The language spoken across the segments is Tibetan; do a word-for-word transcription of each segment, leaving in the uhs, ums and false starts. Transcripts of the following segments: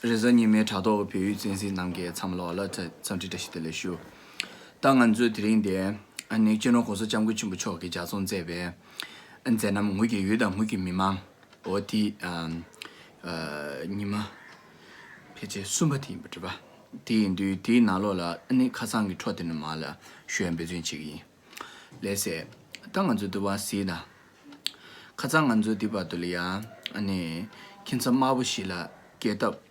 རེས་གཟའ་ཉི་མའི་དྲ་ཐོག་བོད་ཡིག་བཙན་ཤེད་རྣམས་ཀྱི་འཚམས་ལོག་ལ་འཚམས་འདྲི་བཀྲ་ཤིས་བདེ་ལེགས་ཞུ། ད་ང་ཚོས་དེ་རིང་འདི་ཨ་ནི་སྤྱི་ནོར་༸གོང་ས་༸སྐྱབས་མགོན་ཆེན་པོ་མཆོག་གིས་ལྗགས་རྩོམ་མཛད་པའི་མཛད་རྣམ་ངོས་ཀྱི་ཡུལ་དང་ངོས་ཀྱི་མི་མང་འོ་དེ་ཨ་ཨ་ཉི་མ་ཕལ་ཆེར་གསུམ་པ་དེ་ཡིན་པ་རེད་པ། དེ་ཡིན་དུས་དེའི་ནང་ལོགས་ལ་ཨ་ནི་ཁ་སང་གི་འཕྲོ་དེ་ནས་མར་ལ་ཞུ་ཡ་འབད་བརྩོན་བྱེད་ཀྱི་ཡིན། ལགས་སེ། ད་ང་ཚོས་དུ་བ་གཟིགས་དང་། ཁ་སང་ང་ཚོས་འདི་བར་དུ་ལ་ཡ། ཨ་ནི། ཁྱིམ་ཚང་དམར་པོ་ཞིག་ལ་སྐྱེས་སྟབས།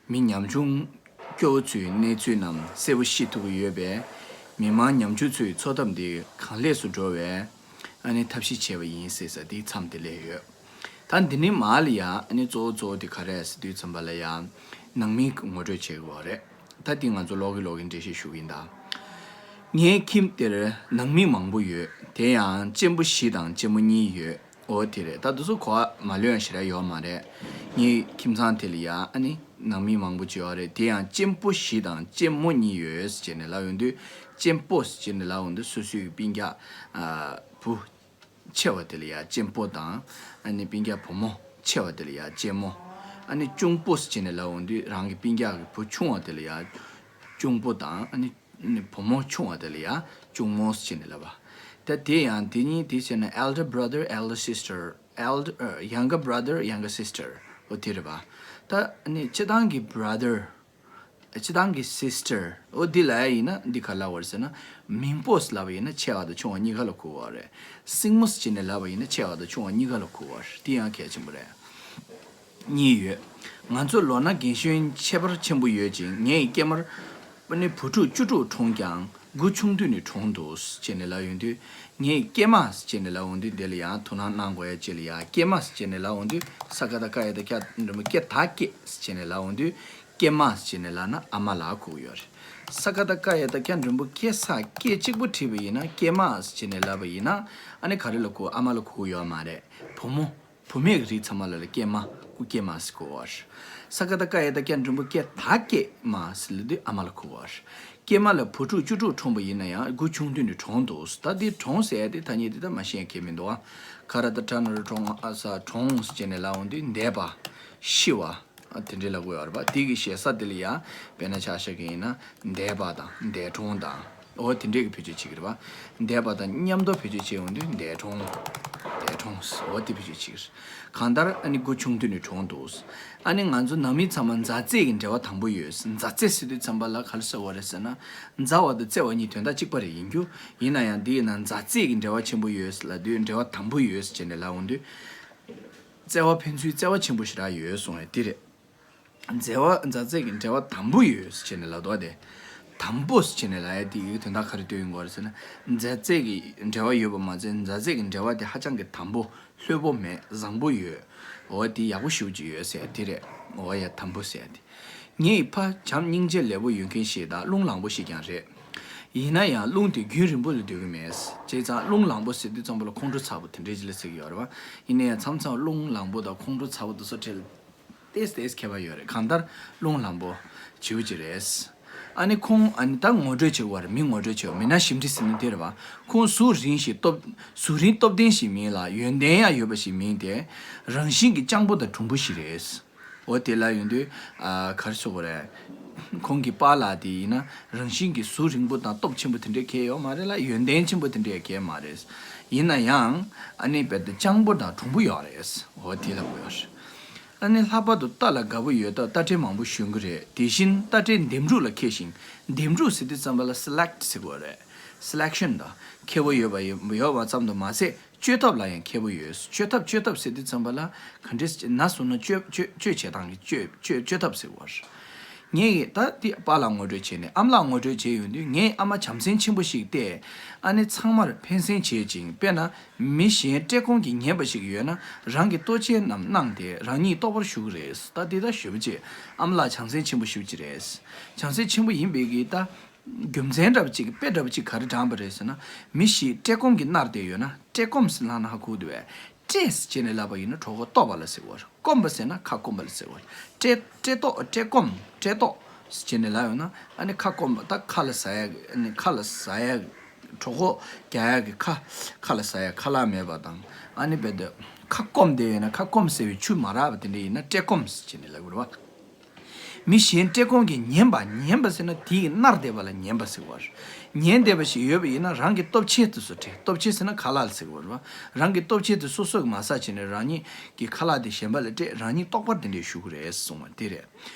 མི་ཉམ་ཆུང་སྐྱོ་བོ་ཚོའི་གནས་ཚུལ་རྣམས་གསལ་པོ་ཤེས་ཐུབ་ཀྱི་ཡོད་པས། མི་མང་ཉམ་ཆུང་ཚོའི་འཚོ་ཐབས་འདི་གང་ལེགས་སུ་འགྲོ་བའི། ཨ་ནི་ཐབས་ཤེས་བྱས་པ་ཡིན་ཟེར་ས་འདི་མཚམས་དེ་ལས་ཡོད། ད་འདི་ནི་མ་ལ་ཡ། ཨ་ནི་གཙོ་བོ་གཙོ་བོ་དེ་ག་རེ་ཟེར་དུས་ཙམ་པ་ལ་ཡ། ནང་མི་ངོ་སྤྲོད་བྱེད་དགོས་པ་རེད། ད་འདི་ང་ཚོ་ལོག་གི་ལོག་གི་འགྲེལ་བཤད་ཞུ་གི་ཡིན་ད། ངའི་ཁྱིམ་དེར་ནང་མི་མང་པོ་ཡོད། དེ་ཡང་གཅེན་པོ་བཞི་དང་གཅེན་མོ་གཉིས་ཡོད། འོ་དེ་རེད། ད་དུ་སུ་གོ་བ་མ་ལོན་ཞེ་དྲག་ཡོད་མ་རེད། ངའི་ཁྱིམ་ཚང་དེ་ལ་ཡ་ཨ་ནི་ནང་མི་མང་པོ་ཅིག་ཡོད་རེད། དེ་ཡང་གཅེན་པོ་བཞི་དང་གཅེན་མོ་གཉིས་ཡོད་ཟེར་ནས་ལབ་ཡོང་དུས། གཅེན་པོ་ཟེར་ནས་ལབ་ཡོང་དུས་སོ་སོའི་སྤུན་ཀྱག་ཨ་བུ་ཆེ་བ་དེ་ལ་ཡ་གཅེན་པོ་དང་། ཨ་ནི་སྤུན་ཀྱག་བུ་མོ་ཆེ་བ་དེ་ལ་ཡ་གཅེན་མོ། ཨ་ནི་གཅུང་པོ་ཟེར་ནས་ལབ་ཡོང་དུས་རང་གི་སྤུན་ཀྱག་གི་བུ་ཆུང་བ་དེ་ལ་ཡ་གཅུང་པོ་དང་། ཨ་ནི་ནི་བུ་མོ་ཆུང་བ་དེ་ལ་ཡ་གཅུང་མོ་ཟེར་ནས་ལབ་པ། ད་དེ་ཡང་དེ་གཉིས་དེ་བྱས་ན་elder brother, elder sister, elder ཨ་younger brother, younger sister འོ་དེ་རེད་པ། ད་ནི་སྤྱི་བཏང་གི་brother། སྤྱི་བཏང་གི་sister འོ་འདི་ལབ་ཡ་ཡིན་ན་འདི་ག་ལབ་པ་རེད་ཟེར་ན། མིང་པོ་ཟེར་ལབ་པ་ཡིན་ན་ཆེ་བ་དང་ཆུང་བ་གཉིས་ཀ་ལ་གོ་བ་རེད། སྲིང་མོ་ཟེར་ནས་ལབ་པ་ཡིན་ན་ཆེ་བ་དང་ཆུང་བ་གཉིས་ཀ་ལ་གོ་བ་རེད། འདི་ཡང་གལ་ཆེན་པོ་རེད། གཉིས་ཡོད། ང་ཚོ་ལོ་ན་རྒན་གཞོན་ཁྱད་པར་ཆེན་པོ་ཡོད་ཅིང་། ངའི་སྐྱེས་མར་ནི་བུ་ཕྲུག་བཅུ་དྲུག་འཁྲུངས་ཀྱང་། དགུ་ཆུང་དུས་ནས་གྲོངས་འདུག་ཟེར་ནས་ལབ་ཡོང་དུས། ངའི་སྐྱེས་མ་ཟེར་ནས་ལབ་ཡོང་དུས། འདི་ལ་ཡང་དོ་སྣང་གནང་དགོས་ཡ་ཅིག་ལ་ཡ། སྐྱེས་མ་ཟེར་ནས་ལབ་ཡོང་དུས། ས་ཀ་བཏགས་སྐ་ཡ་བཏགས་སྐྱ་འགྲེང་བུ་སྐྱེ་ད་སྐྱེས་ཟེར་ནས་ལབ་ཡོང་དུས། སྐྱེས་མ་ཟེར་ནས་ལབ་ན་ཨ་མ་ལ་གོ་གི་ཡོད་རེད། ས་ཀ་བཏགས་སྐ་ཡ་བཏགས་སྐྱ་འགྲེང་བུ་སྐྱེ་ས་སྐྱེ་གཅིག་པུ་བྲིས་པ་ཡིན་ན། སྐྱེས་མ་ཟེར་ནས་ལབ་པ་ཡིན་ན། ཨ་ནི་ག་རེ་ལ་གོ། ཨ་མ་ལ་གོ་གི་ཡོད་མ་རེད། བུ་མོ། བུད་མེད་ཀྱི་རིགས་ཚང་མ་ལ་ལ་སྐྱེས་མ། སྐུ་སྐྱེས་མ་ཟེར་གོ་བ་རེད། ས་ཀ་བཏགས་སྐ་ཡ་བཏགས་སྐྱ་འགྲེང་བུ་སྐྱེ་ད་སྐྱེས་མ་ཟེར་ལབ་དུས་ཨ་མ་ལ་གོ་བ་རེད། སྐྱེས་མ་ལ་བུ་ཕྲུག་བཅུ་དྲུག་འཁྲུངས་པ་ཡིན་ན་ཡང་དགུ་ཆུང་དུས་ནས་གྲོངས་འདུག་ད་འདི་གྲོངས་ཟེར་ཡ་དེ་ཐ་སྙད་དེ་ད་མ་ཤེས་མཁན་མི་འདུག་ཨ། ཁ་ར་ཏ་ཁྲ་ན་རོ་གྲོངས། ཨ་ས་གྲོངས་ཟེར་ནས་ལབ་ཡོང་དུས་འདས་པ། ཤི་བ། ཨ་དེ་འདྲའི་ལབ་དགོས་ཡོད་རེད་པ། དེ་གི་ཞེ་ས་དེ་ལ་ཡ། དཔེར་ན་ཆ་བཞག་གི་ཡིན་ན། འདས་པ་དང་འདས་གྲོངས་དང་། འོ་དེ་འདྲས་ཀྱི་བེད་སྤྱོད་བྱེད་ཀྱི་རེད་པ། འདས་པ་དང་མཉམ་དུ་བེད་སྤྱོད་བྱེད་ཡོང་དུས་འདས་གྲོངས། འདས་གྲོངས། འོ་དེ་བེད་སྤྱོད་བྱེད་ཀྱི་རེད། གང་ལྟར་ཨ་ནི་དགུ་ཆུང་དུས་ནས་གྲོངས་འདུག་ཨ་ནི་ང་ཚོ་ནང་མི་ཚང་མ་མཛའ་བརྩེ་གི་འབྲེལ་བ་དམ་པོ་ཡོད། མཛའ་བརྩེ་ཟེར་དུས་ཙམ་པ་ལ་ག་རེ་ཟེར་བ་རེད་ཟེར་ན། མཛའ་བ་དང་བརྩེ་བ་གཉིས་དོན་དག་གཅིག་པ་རེད། ཡིན་རྒྱུ། ཡིན་ན་ཡང་འདི་ཡིན་ན་མཛའ་བརྩེ་གི་འབྲེལ་བ་ཆེན་པོ་ཡོད་ལབ་དུས། འབྲེལ་བ་དམ་པོ་ཡོད་ཟེར་ནས་ལབ་འོང་དུས། བརྩེ་བ་ཕན་ཚུན་བརྩེ་བ་ཆེན་པོ་ཞེ་དྲག་ཡོད་གསུངས་རེད། འདི་རེད། མཛའ་བ། མཛའ་བརྩེ་གི་འབྲེལ་བ་དམ་པོ་ཡོད་ཟེར་ནས་ལབ་འདུག་སྟེ། དམ་པོ་ཟེར་ནས་ལབ་ཡ་དེ་ཡི་གེ་དོན་དག་ག་རེ་སྟོན་ཡོང་གི་རེད་ཟེར་ན། མཛའ་བརྩེ་གི་འབྲེལ་བ་ཡོད་པ་མ་ཟད། མཛའ་བརྩེ་གི་འབྲེལ་བ་དེ་ཧ་ཅང་གི་དམ་པོ། ལྷོད་པོ་མེད། བཟང་པོ་ཡོད། འོ་དེ་ཡག་པོ་ཞེ་པོ་ཅིག་ཡོད་ཟེར་ཡ་དེ་རེད། འོ་ཡ། དམ་པོ་ཟེར་ཡ་དེ། ངའི་ཕ་བྱམས་སྙིང་རྗེ་ལེགས་པོ་ཡོད་མཁན་ཞིག་དང་། རླུང་ལངས་པོ་ཞིག་ཀྱང་རེད། ཡིན་ན་ཡང་རླུང་དེ་རྒྱུན་རིང་པོ་ལ་སྡོད་ཀྱི་མེད། བྱས་ཙང་རླུང་ལངས་པོ་ཟེར་དུས་ཙམ་པ་ལ་ཁོང་ཁྲོ་ཚ་པོ་དེ་འདྲའི་ཅིག་ལ་ཟེར་གྱི་ཡོད་རེད་པ། ཡིན་ན་ཡང་མཚམས་མཚམས་རླུང་ལངས་པོ་དང་ཁོང་ཁྲོ་ཚ་པོ་དེ་ཚོ་འཕྲད་ལ་ཏོག་ཙམ་ཁྱད་པར་ཡོད་རེད། གང་ལྟར་རླུང་ལངས་པོ་བྱེད་པོ་ཅིག་རེད། ཨ་ནི་ཁོང་། ཨ་ནི་ད་ངོ་སྤྲོད་བྱེད་དགོས་རེད། མི་ངོ་སྤྲོད་བྱེད་དགོས། མི་སྣ་ཞིབ་འབྲི་ཟེར་ན་དེ་རེད་པ། ཁོང་གཟུགས་རིང་ཞིང་སྟོབས། གཟུགས་རིང་སྟོབས་ལྡན་ཞིག་མིན་ལ། ཡོན་ཏན་ཡང་ཡོད་པ་ཞིག་མིན་ཏེ། རང་བཞིན་གྱིས་སྤྱང་པོ་དང་གྲུང་པོ་ཞིག་རེད། འོ་དེ་ལབ་ཡོང་དུས། ཨ་ག་རེ་ཟེར་དགོས་རེད། ཁོང་གི་པཱ་ལགས་དེ་ཡིན་ན་རང་བཞིན་གྱིས་གཟུགས་རིང་པོ་དང་སྟོབས་ཆེན་པོ་དེ་འདྲས་གང་ཡང་ཡོད་མ་རེད་ལ། ཡོན་ཏན་ཆེན་པོ་དེ་འདྲས་གང་ཡང་མ་རེད། ཡིན་ན་ཡང་ཨ་ནི་རྦད་དེ་སྤྱང་པོ་དང་གྲུང་པོ་ཡོད་རེད། འོ་དེ་ལབ་དགོས་ཡོད་རེད། ཨ་ནི་ལྷག་པར་དུ་རྟ་ལ་དགའ་པོ་ཡོད་སྟབས་རྟ་དྲེལ་མང་པོ་ཞོན་གྱི་རེད། དེ་བཞིན་རྟ་དྲེལ་འདེམས་སྒྲུག་ལ་མཁས་ཤིང་། འདེམས་སྒྲུག་ཟེར་དུས་ཙམ་པ་ལ་སི་ལེག་ཊི་ཟེར་དགོས་རེད། སི་ལེག་ཤན་དང་མཁས་པོ་ཡོད་པ་ཡིན། ཡོད་པ་ཙམ་དུ་མ་ཟད། བཅོས་ཐབས་ལ་ཡང་མཁས་པོ་ཡོད། བཅོས་ཐབས། བཅོས་ཐབས་ཟེར་དུས་ཙམ་པ་ལ་ག་འདྲས་ན་ཟེར་ན། བཅོས་བཅོས་བཅོས་བྱེད་སྟངས་ཀྱི་བཅོས་བཅོས་བཅོས་ཐབས་ཟེར་བ་རེད། ངས་ད་དེ་པཱ་ལགས་ངོ་སྤྲོད་བྱས་ནས་ཨ་མ་ལགས་ངོ་སྤྲོད་བྱས་ཡོང་དུས། ངའི་ཨ་མ་བྱམས་སེམས་ཆེན་པོ་ཞིག་སྟེ། ཨ་ནི་ཚང་མར་ཕན་སེམས་བྱེད་ཅིང་། དཔེར་ན་མི་གཞན་བཀྲེས་སྐོམ་གྱིས་ཉེན་པ་ཞིག་ཡོད་ན་རང་གི་ལྟོ་ཆས་རྣམས་གནང་སྟེ་རང་ཉིད་ལྟོགས་པར་གཞུག་གི་རེད། ད་དེ་ད་ཞེ་པོ་ཅིག་ཨ་མ་ལགས་བྱམས་སེམས་ཆེན་པོ་ཞེ་པོ་ཅིག་རེད། བྱམས་སེམས་ཆེན་པོ་ཡིན་པའི་གི་ད། རྒྱུ་མཚན་འདྲ་པོ་ཅིག་གི་དཔེ་འདྲ་པོ་ཅིག་ག་རེ་དྲངས་པ་རེད་ཟེར་ན། མི་ཞིག་བཀྲེས་སྐོམ་གྱིས་མནར་ཏེ་ཡོད་ན། བཀྲེས་སྐོམ་ཟེར་ལབ་ན་ཧ་གོ་འདུག་པས། བཀྲེས་ཟེར་ནས་ལབ་པ་ཡིན་ན་གྲོད་ཁོག་ལྟོགས་པ་ལ་ཟེར་བ་རེད། སྐོམ་པ་ཟེར་ན་ཁ་སྐོམ་པ་ལ་ཟེར་བ་རེད། བཀྲེས་བཀྲེས་ལྟོགས། བཀྲེས་སྐོམ། བཀྲེས་ལྟོགས་ཟེར་ནས་ལབ་ཡོང་ན། ཨ་ནི་ཁ་སྐོམ་པ། ད་ཁ་ལ་ཟ་ཡ། ཨ་ནི་ཁ་ལ་ཟ་ཡ། གྲོད་ཁོག་རྒྱག་ཡ་གི་ཁ། ཁ་ལ་ཟ་ཡ་ཁ་ལག་མེད་པ་དང་། ཨ་ནི་རྦད་དེ་ཁ་སྐོམ་བསྡད་ཡོད་ན། ཁ་སྐོམ་ཟེར་བའི་ཆུ་མ་རག་པ་དེ་འདྲ་ཡིན་ན་བཀྲེས་སྐོམ་ཟེར་ནས་ལབ་དགོས་རེད་པ། མི་གཞན་བཀྲེས་སྐོམ་གྱིས་ཉེན་པ། ཉེན་པ་ཟེར་ན་དེ་ཡི་མནར་བསྡད་པ་ལ་ཉེན་པ་ཟེར་བ་རེད། ཉེན་བསྡད་པ་ཞིག་ཡོད་པ་ཡིན་ན་རང་གི་སྟོབས་ཆེན་དེ་ཚོ་བྲལ། སྟོབས་ཆེན་ཟེར་ན་ཁ་ལག་ལ་ཟེར་བ་རེད་བ། རང་གི་སྟོབས་ཆེན་དེ་སོ་སོས་མ་བཟའ་བྱས་ནས་རང་ཉིད་ཀྱི་ཁ་ལག་དེ་གཞན་པ་ལ་སྤྲད། རང་ཉིད་ལྟོགས་པར་དེ་འདྲས་བཞུགས་རེད་གསུངས་པ་དེ་རེད།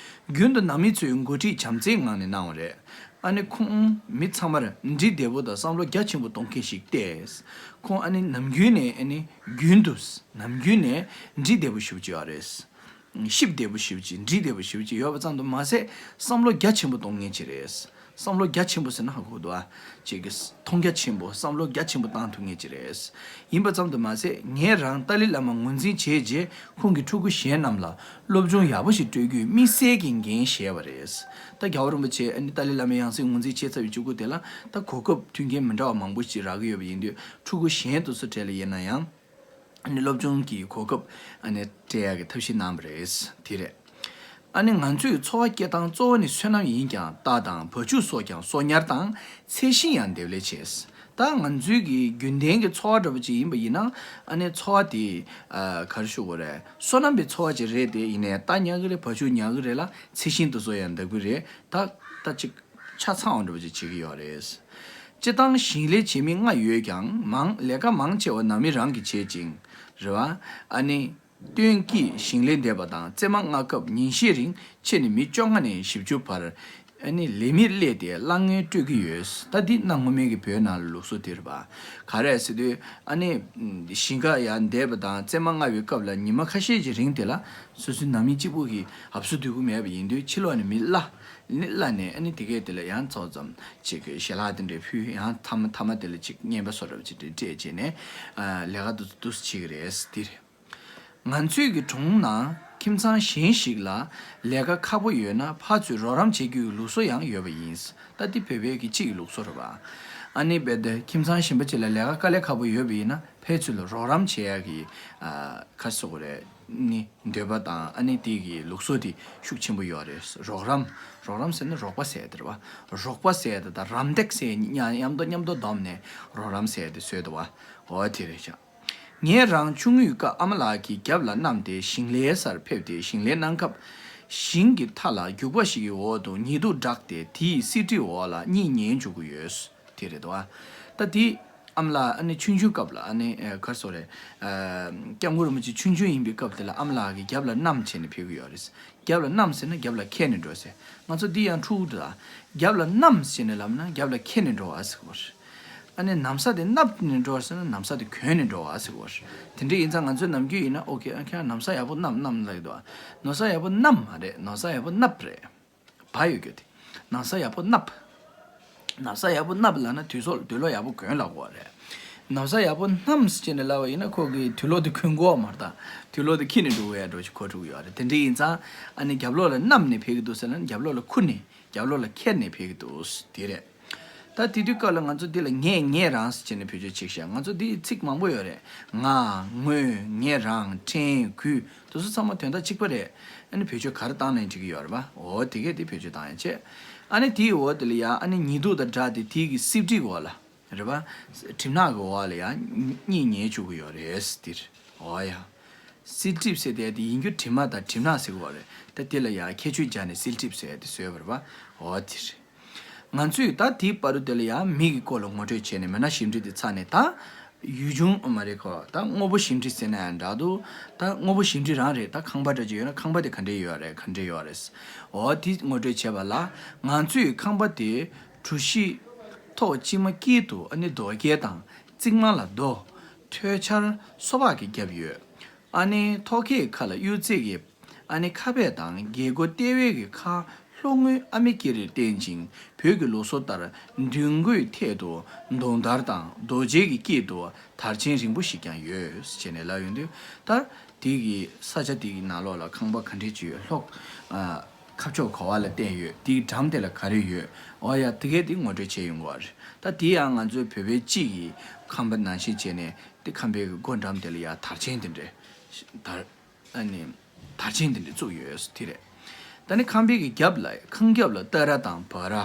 རྒྱུན་དུ་ནང་མི་ཚོས་འགོ་ཁྲིད་བྱམས་བརྩེའི་ངང་ནས་གནང་བ་རེད། ཨ་ནི་ཁོང་མི་ཚང་མར་འདྲིས་བདེ་པོ་དང་བསམ་བློ་རྒྱ་ཆེན་པོ་གཏོང་མཁན་ཞིག་སྟེ། ཁོང་ཨ་ནི་ནམ་རྒྱུན་ནས་ཨ་ནི་རྒྱུན་དུ་ནམ་རྒྱུན་ནས་འདྲིས་བདེ་པོ་ཞེ་པོ་ཅིག་ཡོད་རེད། གཤིས་བདེ་པོ་ཞེ་པོ་ཅིག་འདྲིས་བདེ་པོ་ཞེ་པོ་ཅིག་ཡོད་པ་ཙམ་དུ་མ་ཟད་བསམ་བློ་རྒྱ་ཆེན་པོ་གཏོང་མཁན་ཅིག་རེད། བསམ་བློ་རྒྱ་ཆེན་པོ་ཟེར་ན་ཧ་གོ་འདུག་ཨ། ཅིག་གི་མཐོང་རྒྱ་ཆེན་པོ། བསམ་བློ་རྒྱ་ཆེན་པོ་བཏང་ཐུབ་མཁན་ཅིག་རེད། ཡིན་པ་ཙམ་དུ་མ་ཟད་ངས་རང་ཏཱ་ལའི་བླ་མ་ངོས་འཛིན་བྱས་རྗེས་ཁོང་གི་ཕྲུ་གུ་གཞན་རྣམས་ལ་སློབ་སྦྱོང་ཡག་པོ་ཞིག་སྤྲོད་རྒྱུའི་དམིགས་བསལ་གྱི་འགན་བཞེས་པ་རེད། ད་རྒྱལ་བ་རིན་པོ་ཆེ་ཨ་ནི་ཏཱ་ལའི་བླ་མའི་ཡང་སྲིད་ངོས་འཛིན་བྱས་ཚར་བའི་གཅིག་པུ་དེ་ལ་ད་གོ་སྐབས་མཐུན་རྐྱེན་མི་འདྲ་བ་མང་པོ་ཞིག་རག་གི་ཡོད་པ་ཡིན་དུས་ཕྲུ་གུ་གཞན་དེ་ཚོ་གྲས་ལ་ཡིན་ན་ཡང་། ཨ་ནི་སློབ་སྦྱོང་གི་གོ་སྐབས་ཨ་ནི་སྤྲད་ཡག་གི་ཐབས་ཤེས་གནང་བ་རེད། དེ་རེད། ཨ་ནི་ང་ཚོའི་འཚོ་བ་སྐྱེལ་སྟངས་གཙོ་བོ་ནི་སོ་ནམ་ཡིན་ཀྱང་རྟ་དང་བ་ཕྱུགས་སོགས་ཀྱང་གསོག་ཉར་དང་ཚད་གཞི་ཡང་འདེབས་ལས་བྱེད། ད་ང་ཚོའི་གི་རྒྱུན་ལྡན་གྱི་འཚོ་བ་འདྲ་པོ་ཅིག་ཡིན་པ་ཡིན་ན་ཨ་ནི་འཚོ་བ་དེ་ཨ་ག་རེ་ཞུ་དགོས་རེད། སོ་ནམ་པའི་འཚོ་བ་ཅིག་རེད་དེ། ཡིན་ནའི་རྟ་ཉར་གི་རེད། བ་ཕྱུགས་ཉར་གི་རེད་ལ་ཚད་གཞི་དེ་ཚོ་ཡང་འདེབས་གི་རེད། ད་ད་ཅིག་ཆ་ཚང་བ་འདྲ་པོ་ཅིག་བྱེད་ཀྱི་ཡོད་རེད། སྤྱིར་བཏང་ཞིང་ལས་བྱེད་མི་ལྔ་ཡོད་ཀྱང་མང་ལས་ཀ་མང་ཆེ་བ་ནང་མི་རང་གིས་བྱེད་ཅིང་། རེད་བ། ཨ་ནི། སྟོན་དཀྱིལ་ཞིང་ལས་འདེབས་པ་དང་བཙས་མ་རྔ་སྐབས་ཉིན་ཤས་རིང་ཕྱེ་ནས་མི་བཅོ་ལྔ་ནས་བཞི་བཅུ་བར་ཨ་ནི་ལས་མིར་སླེབས་ཏེ་གླ་དངུལ་སྤྲོད་ཀྱི་ཡོད། ད་འདི་གནའ་སྔོན་མའི་གི་བོད་ནང་ལ་ལུགས་སྲོལ་དེ་རེད་བ། ག་རེ་ཟེར་དུས་ཨ་ནི་ཞིང་ཁ་ཡར་འདེབས་པ་དང་བཙས་མ་རྔ་བའི་སྐབས་ལ་ཉི་མ་ཁ་ཤས་ཀྱི་རིང་དེ་ལ་སོ་སོའི་ནང་མི་གཅིག་པུ་གིས་ཧབ་སུ་སྡོད་ཀྱི་མེད་པ་ཡིན་དུས་ཕྱི་ལོགས་ནས་མི་གླ། ནི་གླ་ནས་ཨ་ནི་དེ་གས་དེ་ལ་ཡང་ཚོགས་ཙམ་ཅིག་གི་ཞལ་ལག་དེ་འདྲས་ཕུལ། ཡང་མཐའ་མ་མཐའ་མ་དེ་ལ་ཅིག་རྔན་པ་བཟོ་འདྲ་པོ་ཅིག་དེ་འདྲས་སྤྲད་བྱས་ནས་ཨ་ལས་ཀ་འདུག་འདུག་སེ་བྱེད་ཀྱི་རེད། འདི་རེད། ང་ཚོའི་གི་གྲོང་ནང་ཁྱིམ་ཚང་གཞན་ཞིག་ལ་ལས་ཀ་ཁག་པོ་ཡོད་ན་ཕར་ཚུར་རོགས་རམ་བྱེད་རྒྱུའི་ལུགས་སྲོལ་ཡང་ཡོད་པ་ཡིན། ད་འདི་བོད་པའི་གི་སྤྱི་ཡི་ལུགས་སྲོལ་རེད་བ། ཨ་ནི་རྦད་དེ་ཁྱིམ་ཚང་གཞན་པ་ཅིག་ལ་ལས་ཀ་དཀའ་ལས་ཁག་པོ་ཡོད་པ་ཡིན་ན་ཕར་ཚུར་ལ་རོགས་རམ་བྱེད་ཡག་གི་ཨ་ག་རེ་ཟེར་དགོས་རེད། ནི་འདོད་པ་དང་ཨ་ནི་དེ་གི་ལུགས་སྲོལ་དེ་ཤུགས་ཆེན་པོ་ཡོད་རེད། རོགས་རམ། རོགས་རམ་ཟེར་ན་རོགས་པ་ཟེར་དེ་རེད་བ། རོགས་པ་ཟེར་དེ་དང་རམ་འདེགས་ཟེར་མཉམ་མཉམ་དུ་མཉམ་དུ་བསྡོམས་ནས་རོགས་རམ་ཟེར་དེ་བཟོས་འདུག་བ། འོ་དེ་རེད་ཤག་ངས་རང་ཆུང་ངུའི་སྐབས་ཨ་མ་ལགས་ཀྱིས་རྒྱབ་ལ་བསྣམས་ཏེ་ཞིང་ལས་སར་ཕེབས་ཏེ་ཞིང་ལས་གནང་སྐབས། ཞིང་གི་མཐའ་ལ་རྒྱུག་པ་ཞིག་གི་འོག་ཏུ་ཉི་གདུགས་བསྒྲགས་ཏེ་དེའི་བསིལ་དྲིའི་འོག་ལ་གཉིད་ཉལ་འཇུག་གི་ཡོད། དེ་རེད་དོ། ད་དེ་ཨ་མ་ལགས་ཨ་ནི་ཆུང་ཆུང་སྐབས་ལ་ཨ་ནི་ཨ་ག་རེ་ཟེར་དགོས་རེད། ཨ་སྐྱབས་མགོན་རིན་པོ་ཆེ་ཆུང་ཆུང་ཡིན་པའི་སྐབས་དེ་ལ་ཨ་མ་ལགས་ཀྱིས་རྒྱབ་ལ་བསྣམས་བྱས་ནས་ཕེབས་ཀྱི་ཡོད་རེད། རྒྱབ་ལ་བསྣམས་ཟེར་ན་རྒྱབ་ལ་ཁྱེར་ནས་འགྲོ་ཟེར། ང་ཚོ་འདི་ཡང་འཁྲུག་འདུག་ཨ། རྒྱབ་ལ་བསྣམས་ཟེར་ནས་ལབ་ན་རྒྱབ་ལ་ཁྱེར་ནས་འགྲོ་བ་ཟེར་གོ། ཨ་ནི་ན་བཟའ་དེ་མནབས་ནས་འགྲོ་བ་ཟེར་ན་ན་བཟའ་དེ་གྱོན་ནས་འགྲོ་བ་ཟེར་གོ། དེ་འདྲ་ཡིན་ཙང་ང་ཚོའི་ནམ་རྒྱུན་ཡིན་ན་ཨོ་ཁེ་ཨ་ཁྱེད་ན་བཟའ་ཡག་པོ་བསྣམས་བསྣམས་ལབ་ཀྱི་འདུག་ཨ། ན་བཟའ་ཡག་པོ་བསྣམས་མ་རེད། ན་བཟའ་ཡག་པོ་མནབས་རེད། བ་ཡོད་རྒྱུ་དེ། ན་བཟའ་ཡག་པོ་མནབས། ན་བཟའ་ཡག་པོ་མནབས་ལབ་ན་དུས་སོགས་དུག་ལོག་ཡག་པོ་གྱོན་ལབ་དགོས་རེད། ན་བཟའ་ཡག་པོ་བསྣམས་ཟེར་ནས་ལབ་པ་ཡིན་ན་ཁོ་གིས་དུག་ལོག་དེ་གྱོན་དགོས་མ་རེད་ད། དུག་ལོག་དེ་ཁྱེར་ནས་འགྲོ་དགོས་ཡག་འགྲོ་ཞིག་གོ་འགྲོ་གི་ཡོད་རེད། དེ་འདྲ་ཡིན་ཙང་ཨ་ནི་རྒྱབ་ལོགས་ལ་བསྣམས་ནས་ཕེབས་ཀྱི་འདུག་ཟེར་ན་རྒྱབ་ལོགས་ལ་ཁུར་ནས་རྒྱབ་ལོགས་ལ་ཁྱེར་ནས་ཕེབས་ཀྱི་འདུག་དེ་རེད། ད་དེ་དུས་སྐབས་ལ་ང་ཚོ་འདི་ལ་ངས་ངས་རང་ཟེར་བྱས་ནས་བེད་སྤྱོད་བྱེད་ཤག་ང་ཚོ་འདི་ཚིག་མང་པོ་ཡོད་རེད། ང་། ངོས། ངས་རང་། ཕྲན། གུས། དེ་ཚོ་ཚང་མ་དོན་དག་གཅིག་པ་རེད། ཨ་ནི་བེད་སྤྱོད་ག་རེ་བཏང་ན་འགྲིག་གི་ཡོད་རེད་པ། འོ་དེ་གས་དེ་བེད་སྤྱོད་བཏང་ཡ་བྱས། ཨ་ནི་དེའི་འོག་དེ་ལ་ཡ་ཨ་ནི་ཉི་གདུགས་དང་སྦྲགས་ཏེ་དེའི་གི་བསིལ་དྲི་གི་འོག་ལ་རེད་པ། གྲིབ་ནག་གི་འོག་ལ་ཡ་གཉིད་ཉལ་བཅུག་གི་ཡོད་རེད་འདིར། འོ་ཡ། བསིལ་གྲིབ་ཟེར་དེ་དེ་ཡིན་རྒྱུ་གྲིབ་མ་དང་གྲིབ་ནག་ཟེར་གི་འོག་རེད། ད་དེ་ལ་ཡ་ཁྱད་ཆོས་སྦྱར་ནས་བསིལ་གྲིབ་ཟེར་དེ་བཟོས་པ་རེད་པ། འོ་དེ་རེད། ང་ཚོས་ད་དེའི་བར་དུ་དེ་ལ་ཡང་མིག་གི་སྐོར་ལ་ངོ་སྤྲོད་བྱས་ནས་མེད་ན་ཞིབ་འབྲི་དེ་ཚར་ནས་ད་ཡུལ་ལྗོངས་མ་རེད་ཁོ། ད་དངོས་པོ་ཞིབ་འབྲི་ཟེར་ན་ཡང་འདྲ་འདུག་ད་དངོས་པོ་ཞིབ་འབྲི་རང་རེད། ད་ཁང་པ་འདྲ་ཅིག་ཡོད་ན་ཁང་པ་དེ་ག་འདྲས་ཡོད་རེད། ག་འདྲས་ཡོད་རེད། འོ་དེ་ངོ་སྤྲོད་བྱས་པ་ལ་ང་ཚོས་ཁང་པ་དེ་གྲུ་བཞི་ཐོག་གཅིག་མ་དཀྱིལ་དུ་ཨ་ནི་རྡོ་སྐྱེལ་དང་རྩིག་མ་ལ་རྡོ། ཐོད་ཆར་སོ་ཕག་གིས་བརྒྱབ་ཡོད། ཨ་ནི་ཐོག་ཁའི་ཁ་ལ་གཡུ་རྩེ་གི་ཨ་ནི་ཁ་པད་དང་རྒྱལ་སྒོ་ལྟེ་བའི་གི་ཁ་ལྷོ་ངོས་ཨ་མེ་ཀི་རིར་བརྟེན་ཅིང་བོད་ཀྱི་ལུགས་སྲོལ་ལྟར་མདུན་སྒོའི་ཐད་དུ་མདོངས་དར་དང་རྡོ་རྗེ་གི་དཀྱིལ་དུ་དར་ཆེན་རིང་པོ་ཞིག་ཀྱང་ཡོད་ཅེས་ནས་ལབ་ཡོང་དུས། ད་དེ་གི་ས་ཆ་དེ་གི་ནང་ལོགས་ལ་ཁང་པ་ག་འདྲས་ཅིག་ཡོད། ལྷོ་ཨ་ཁ་ཕྱོགས་ག་བ་ལ་བརྟེན་ཡོད། དེའི་འགྲམ་དེ་ལ་ག་རེ་ཡོད། འོ་ཡ་དེ་གས་དེ་ངོ་སྤྲོད་བྱས་ཡོང་གི་རེད། ད་དེ་ཡང་ང་ཚོའི་བོད་པའི་སྤྱི་ཡི་ཁང་པ་ནང་བཞིན་བྱས་ནས་དེ་ཁང་པའི་གི་སྒོ་འགྲམ་དེ་ལ་ཡ་དར་ཆེན་དེ་འདྲས་དར། ཨ་ནི། དར་ཆེན་དེ་འདྲ་བཙུགས་ཡོད་དེ་རེད། ད་ནི་ཁང་པའི་གི་རྒྱབ་ལ་ཁང་རྒྱབ་ལ་སྟ་ར་དང་བ་ར།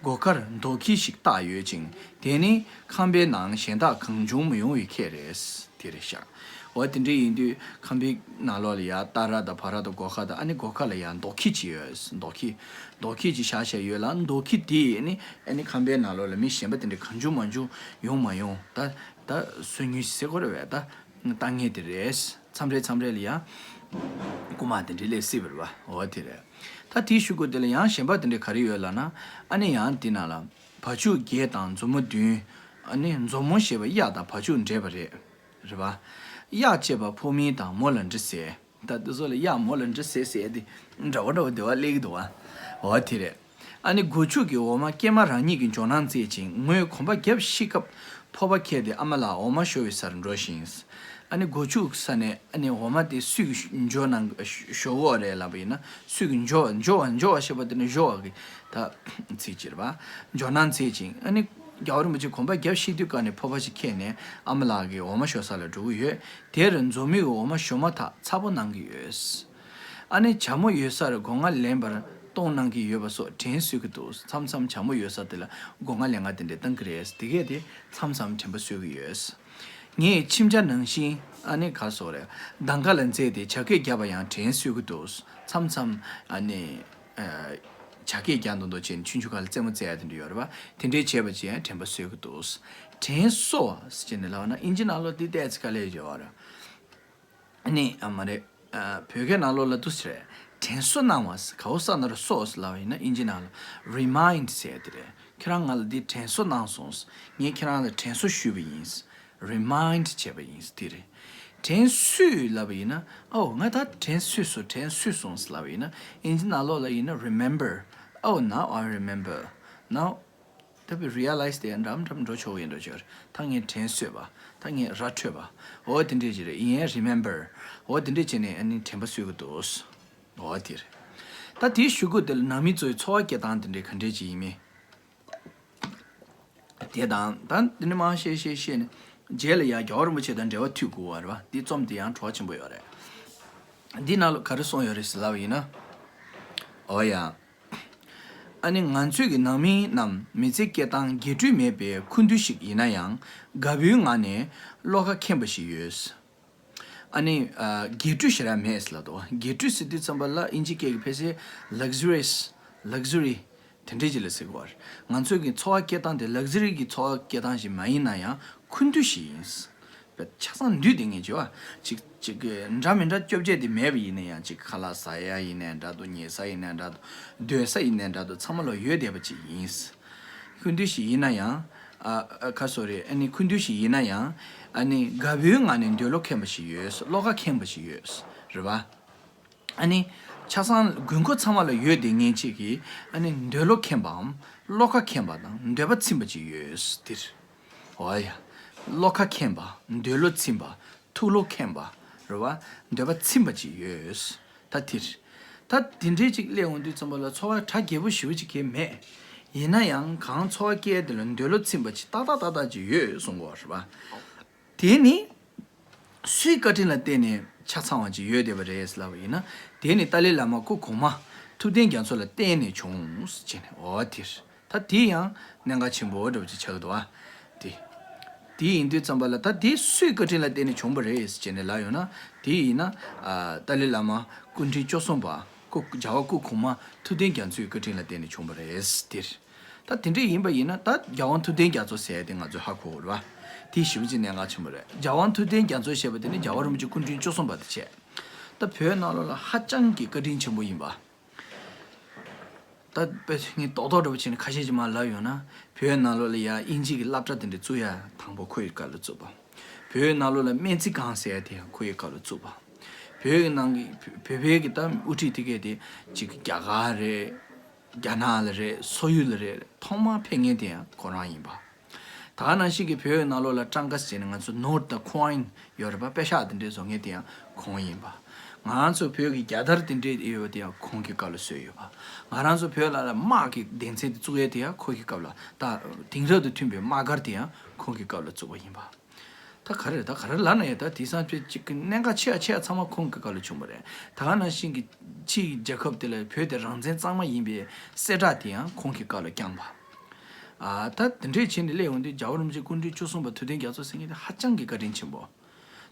སྒོ་ཁར་རྡོ་ཁྱི་ཞིག་བཏགས་ཡོད་ཅིང་དེ་ནི་ཁང་པའི་ནང་གཞན་དག་གང་བྱུང་མི་ཡོང་བའི་ཁྱད་རེད། དེ་རེད་ཤག་འོ་དེ་འདྲ་ཡིན་དུས་ཁམས་པའི་ནང་ལོགས་ལ་ཡ་ཏཱ་ར་དང་བ་ར་དང་སྒོ་ཁ་དང་ཨ་ནི་སྒོ་ཁ་ལ་ཡ་མདོ་ཁྱི་ཅིག་ཡོད། མདོ་ཁྱི། མདོ་ཁྱི་ཅིག་བཞག་བཞག་ཡོད་ལ། མདོ་ཁྱི་དེ་ཨ་ནི་ཨ་ནི་ཁམས་པའི་ནང་ལོགས་ལ་མི་གཞན་པ་དེ་འདྲ་གང་བྱུང་མང་བྱུང་ཡོང་མ་ཡོང་ད་ད་སོ་ཉུལ་ཟེར་དགོས་རེད་བས། ད་ལྟ་ངན་དེ་རེད། མཚམས་རེ་མཚམས་རེ་ལ་ཡ་རྐུ་མ་དེ་འདྲ་སླེབས་སྲིད་པ་རེད་བ། འོ་དེ་རེད། ད་དེའི་གཞུག་གུ་དེ་ལ་ཡང་གཞན་པ་དེ་འདྲ་ག་རེ་ཡོད་ལབ་ན། ཨ་ནི་ཡང་དེ་ནང་ལ་བ་ཕྱུགས་བརྒྱད་དང་མཛོ་མོ་བདུན། ཨ་ནི་མཛོ་མོ་ཞེས་པ་གཡག་དང་བ་ཕྱུགས་འདྲེས་པ་རེད། རེད་བ། གཡག་ཅེས་པ་ཕོ་མིང་དང་མོ་ལ་འདྲི་ཟེར། ད་དེ་ཚོ་ལ་གཡག་མོ་ལ་འདྲི་ཟེར་ཟེར་ཏེ་འདྲ་བོ་འདྲ་བོ་དེ་བ་སླེབས་ཀྱི་འདུག་བ། འོ་དེ་རེད། ཨ་ནི་སྒོ་ཕྱུགས་ཀྱི་འོ་མ་སྐྱེས་མ་རང་ཉིད་ཀྱི་ཇོ་ནང་བཙལ་ཅིང་ངོས་གོམ་པ་བརྒྱབ་ཤི་སྐབས་ཕོར་པ་ཁྱེར་ཏེ་ཨ་མ་ལགས་འོ་མ་ཞོ་བའི་སར་འགྲོ་ཞིང་། ཨ་ནི་སྒོ་ཕྱུགས་ས་ནས་ཨ་ནི་འོ་མ་དེ་སུས་ཀྱིས་འཇོ་ནང་ཞོ་འོ་རེད་ལབ་པ་ཡིན་ན། སུས་ཀྱིས་འཇོ་འཇོ་བ་འཇོ་བ་ཞེས་པ་དེ་ནི་ཞོ་བ་གི་ད་ཚིག་ཅིག་རེད་བ། ཇོ་ནང་བཙལ་ཅིང་ཨ་ནི་རྒྱལ་བ་རིན་པོ་ཆེ་གོམ་པ་བརྒྱབ་ཤི་དུས་ཀ་ནས་ཕོར་པ་ཞིག་ཁྱེར་ནས་ཨ་མ་ལགས་ཀྱི་འོ་མ་ཞོ་ས་ལ་འགྲོ་གི་ཡོད། དེར་མཛོ་མོས་འོ་མ་ཞོ་མ་ཐག་ཚ་པོ་གནང་གི་ཡོད། ཨ་ནི་བྱ་མོ་ཡོད་སར་སྒོ་ང་ལེན་པར་གཏོང་གནང་གི་ཡོད་པ་སོགས་དྲན་གསོས་ཀྱི་འདུག་མཚམས་མཚམས་བྱ་མོ་ཡོད་ས་དེ་ལ་སྒོ་ང་ལེན་ག་དེ་འདྲས་གཏང་གི་རེད། དེ་གས་དེ་མཚམས་མཚམས་དྲན་པ་གསོས་ཀྱི་ཡོད། ངས་ཁྱིམ་བྱ་ནང་བཞིན་ཨ་ནི་ག་སོགས་རེད། གདང་ཁ་ལ་འཛེགས་ཏེ་བྱ་སྐད་བརྒྱབ་པ་ཡང་དྲན་གསོས་ཀྱི་འདུག་མཚམས་མཚམས་ཨ་ནི་ཨ་བྱ་སྐད་རྒྱག་མདོག་མདོག་བྱས་ནས་ཆུང་ཆུང་ཁ་ལ་རྩེད་མོ་རྩེ་ཡ་དེ་འདྲ་ཡོད་རེད་བ། དེ་འདྲས་བྱས་པ་ཅིག་ཡང་དྲན་པ་གསོས་ཀྱི་འདུག་དྲན་གསོ་བ་ཟེར་ནས་ལབ་ན་ཨིན་ཇི་ནང་ལོགས་འདི་ཏོག་ཙམ་དཀའ་ལས་ཡོད་རེད། ཨ་ནི་ཨ་མ་རེད། ཨ་བོད་སྐད་ནང་ལོགས་ལ་འདུག་སེ་རེད། དྲན་གསོ་གནང་བ་ཟེར། ག་བོ་ས་ན་རོ་གསོ་ཟེར་ལབ་པ་ཡིན་ན་ཨིན་ཇི་ནང་ལ་རི་མའིན་ཌི་ཟེར་ཡ་དེ་རེད། ཁྱེད་རང་ང་ལ་འདི་དྲན་གསོ་གནང་སོང་ཟེར། ངས་ཁྱེད་རང་ལ་དྲན་གསོ་ཞུས་པ་ཡིན་ཟེར། རི་མའིན་ཌི་བྱས་པ་ཡིན་ཟེར་དེ་རེད། དྲན་གསོས་ལབ་པ་ཡིན་ན་ཨོ་ང་ད་དྲན་གསོས་སོང་དྲན་གསོས་སོང་ཟེར་ལབ་པ་ཡིན་ན་ཨིན་ཇི་ནང་ལོགས་ལ་ཡིན་ན་རི་མེམ་བར། Oh, now I remember. Now ད་བི་རི་ཡ་ལའི་ཛི་དེ་འགྲམ་འགྲམ་འགྲོ་ཆོག་ཡིན་འགྲོ་ཆོག་ད་ངས་དྲན་གསོས་པ། ད་ངས་ར་འཕྲོད་པ། འོ་དེ་འདྲས་ཅིག་རེད། ཡིན་ཡང་རི་མེམ་བར། འོ་དེ་འདྲས་བྱས་ནས་ཨ་ནི་དྲན་པ་གསོས་ཀྱི་འདུག་འོ་དེ་རེད། ད་དེའི་གཞུག་གུ་དེ་ལ་ནང་མི་ཚོའི་འཚོ་བ་སྐྱེལ་སྟངས་དེ་འདྲས་ག་འདྲས་ཅིག་ཡིན་མིན། དེ་དང་ད་དེ་འདྲས་མང་བཤད་བཤད་བཤད་ནས་རྗེས་ལ་ཡང་རྒྱལ་བ་རིན་པོ་ཆེ་དང་འབྲེལ་བ་མཐུད་དགོས་པ་རེད་བ། འདི་རྩོམ་དེ་ཡང་བྲོ་བ་ཆེན་པོ་ཡོད་རེད། འདི་ནང་ལ་ག་རེ་གསུངས་ཡོད་རེད་ཟེར་ལབ་པ་ཡིན་ན། འོ་ཡ། ཨ་ནི་ང་ཚོའི་གི་ནང་མི་རྣམས་མི་ཚེ་སྐྱེལ་སྟངས་རྒྱས་སྤྲོས་མེད་པའི་འཁོན་འདུས་ཤིག་ཡིན་ན་ཡང་དགའ་བོའི་ངང་ནས་བློ་ཁ་ཁེངས་པ་ཞིག་ཡོད། ཨ་ནི་ཨ་རྒྱས་སྤྲོས་ཞེ་དྲག་མེད་ཟེར་ལབ་འདུག་རྒྱས་སྤྲོས་ཟེར་དུས་ཙམ་པ་ལ་ཨིན་ཇི་སྐད་ཀྱི་ཕལ་ཆེར་ལག་ཟུ་རི་ཡས་ལག་ཟུ་རི་དེ་འདྲས་ཅིག་ལ་ཟེར་གི་ཡོད་རེད། ང་ཚོའི་གི་འཚོ་བ་སྐྱེལ་སྟངས་དེ་ལག་ཟུ་རི་གི་འཚོ་བ་སྐྱེལ་སྟངས་ཤིག་མ་ཡིན་ན་ཡང་འཁོན་འདུས་ཤིག་ཡིན། ཆ་ཚང་འདུས་དེ་ངས་བྱས་པ། ཅིག་ཅིག་གི་འདྲ་མི་འདྲ་སྐྱོབ་བྱེད་དེ་མེད་པ་ཡིན་ན་ཡང་ཅིག་ཁ་ལག་ཟ་ཡ་ཡིན་ནའི་འདྲ་འདུག་ཉལ་ས་ཡིན་ནའི་འདྲ་འདུག་སྡོད་ས་ཡིན་ནའི་འདྲ་འདུག་ཚང་མ་ལ་ཡོད་བསྡད་པ་ཅིག་ཡིན། འཁོན་འདུས་ཤིག་ཡིན་ན་ཡང་། ཨ་ཨ་ཁ་སོ་རེ་ཨ་ནི་འཁོན་འདུས་ཤིག་ཡིན་ན་ཡང་། ཨ་ནི་དགའ་བོའི་ངང་ནས་འདོད་བློ་ཁེངས་པ་ཞིག་ཡོད། བློ་ཁ་ཁེངས་པ་ཞིག་ཡོད། རེད་བ། ཨ་ནི། ཆ་ཚང་དགོས་མཁོ་ཚང་མ་ལ་ཡོད་དེ་ངེས་ཅིག་གིས་ཨ་ནི་འདོད་བློ་ཁེངས་པའམ་བློ་ཁ་ཁེངས་པ་དང་འདོད་པ་ཚིམ་པ་ཅིག་ཡོད་འདིར། འོ་ཡ། བློ་ཁ་ཁེངས་པ། འདོད་བློ་ཚིམ་པ། ཐུགས་བློ་ཁེངས་པ། རེད་བ། འདོད་པ་ཚིམ་པ་ཅིག་ཡོད། ད་འདིར། ད་དེ་འདྲའི་ཅིག་སླེབས་འོང་དུས་ཙམ་པ་ལ་འཚོ་བ་གྲ་རྒྱས་པོ་ཞེ་པོ་ཅིག་གང་ཡང་མེད། ཡིན་ན་ཡང་གང་འཚོ་བ་སྐྱེལ་དེ་ལ་འདོད་བློ་ཚིམ་པ་ཅིག་ཏག་ཏག་ཏག་ཏག་ཅིག་ཡོད་གསུང་གི་ཡོད་རེད་བ། དེ་ནི། སུའི་བཀའ་དྲིན་ལ་བརྟེན་ནས་ཆ་ཚང་བ་ཅིག་ཡོད་བསྡད་པ་རེད་ལབ་པ་ཡིན་ན། དེ་ནི་ཏཱ་ལའི་བླ་མ་སྐུ་གོང་མ་ཐུབ་བསྟན་རྒྱ་མཚོ་ལ་བརྟེན་ནས་བྱུང་ཟེར་བྱས་ནས་འོ་དེ་རེད། ད་དེ་ཡང་གནད་འགག་ཆེན་པོ་འདྲ་བོ་ཅིག་ཆགས་ཀྱི་འདུག་བ། དེ། དེ་ཡིན་དུས་ཙམ་པ་ལ་ད་དེ་སུའི་བཀའ་དྲིན་ལ་བརྟེན་ནས་བྱུང་བ་རེད་ཟེར་བྱས་ནས་ལབ་ཡོང་ན། དེ་ཡིན་ན། ཨ་ཏཱ་ལའི་བླ་མ་སྐུ་ཕྲེང་བཅུ་གསུམ་པ་སྐུ་རྒྱལ་བ་སྐུ་གོང་མ་ཐུབ་བསྟན་རྒྱ་མཚོའི་བཀའ་དྲིན་ལ་བརྟེན་ནས་བྱུང་བ་རེད་དེ། ད་དེ་འདྲས་ཡིན་པ་ཡིན་ན་ད་རྒྱལ་དབང་ཐུབ་བསྟན་རྒྱ་མཚོ་ཟེར་ཡ་དེ་ང་ཚོས་ཧ་གོ་དགོས་རེད་བ། དེ་ཞེ་པོ་ཅིག་གནད་འགག་ཆེན་པོ་རེད། རྒྱལ་དབང་ཐུབ་བསྟན་རྒྱ་མཚོ་ཞེས་པ་དེ་ནི་རྒྱལ་བ་རིན་པོ་ཆེ་སྐུ་ཕྲེང་བཅུ་གསུམ་པ་དེ་བྱས། ད་བོད་ནང་ལོགས་ལ་ཧ་ཅང་གི་བཀའ་དྲིན་ཆེན་པོ་ཡིན་པ། ད་དཔེ་ངས་རྡོག་རྡོག་འདྲ་པོ་བྱས་ནས་ཁ་ཤས་ཅིག་མར་ལབ་ཡོང་ན། བོད་ནང་ལོགས་ལ་ཡ་དབྱིན་ཇི་གི་སློབ་གྲྭ་དེ་འདྲ་བཙུགས་ཡ་དང་པོ་ཁོ་ཡི་སྐབས་ལ་བཙུགས་པ། བོད་ནང་ལོགས་ལ་སྨན་རྩིས་ཁང་ཟེར་ཡ་དེ་ཡང་ཁོ་ཡི་སྐབས་ལ་བཙུགས་པ། བོད་ཀྱི་ནང་གི་བོད་བོད་པའི་གི་ད་དབུ་ཁྲིད་དེ་གས་དེ་ཅིག་རྒྱ་གར་རེད། རྒྱ་ནག་ལ་རེད། སོག་ཡུལ་ལ་རེད། ཐོག་མར་ཕེབས་མཁན་དེ་ཡང་ཁོ་རང་ཡིན་པ། ད་ག་ནང་བཞིན་གྱི་བོད་ནང་ལོགས་ལ་སྤྲང་ཀ་ཟེར་ནས་ང་ཚོ་ནོར་དང་ཁོའིན་ཡོད་རེད་པ། པེ་ཤག་དེ་འདྲའི་བཟོ་མཁན་དེ་ཡང་ཁོང་ཡིན་པ། ང་ཚོ་བོད་ཀྱི་རྒྱལ་དར་དེ་འདྲའི་ཡོད་པ་དེ་ཡང་ཁོང་གི་སྐབས་ལ་བཟོས་ཡོད་པ། ང་རང་ཚོ་བོད་ལ་ལ་དམག་གི་སྡེ་ཚན་དེ་བཙུགས་ཡས་དེ་ཡང་ཁོ་གི་སྐབས་ལ། ད་དེང་རབས་དང་མཐུན་པའི་དམག་སྒར་དེ་ཡང་ཁོང་གི་སྐབས་ལ་བཙུགས་པ་ཡིན་པ། ད་ག་རེ་རེད། ད་ག་རེ་ལབ་ན་ཡང་ད་དེང་སང་ཕྱི་གཅིག་གི་གནད་འགག་ཆེ་བ་ཆེ་བ་ཚང་མ་ཁོང་གི་སྐབས་ལ་བྱུང་བ་རེད། ད་ག་ནང་བཞིན་གྱི་ཕྱིའི་རྒྱལ་ཁབ་དེ་ལ་བོད་དེ་རང་བཙན་གཙང་མ་ཡིན་པའི་གསལ་བསྒྲགས་དེ་ཡང་ཁོང་གི་སྐབས་ལ་བསྐྱངས་པ། ཨ་ད་དེ་འདྲས་བྱས་ནས་སླེབས་ཡོང་དུས་རྒྱལ་བ་རིན་པོ་ཆེ་སྐུ་ཕྲེང་བཅུ་གསུམ་པ་ཐུབ་བསྟན་རྒྱ་མཚོ་ཟེར་མཁན་དེ་ཧ་ཅང་གི་བཀའ་དྲིན་ཆེན་པོ།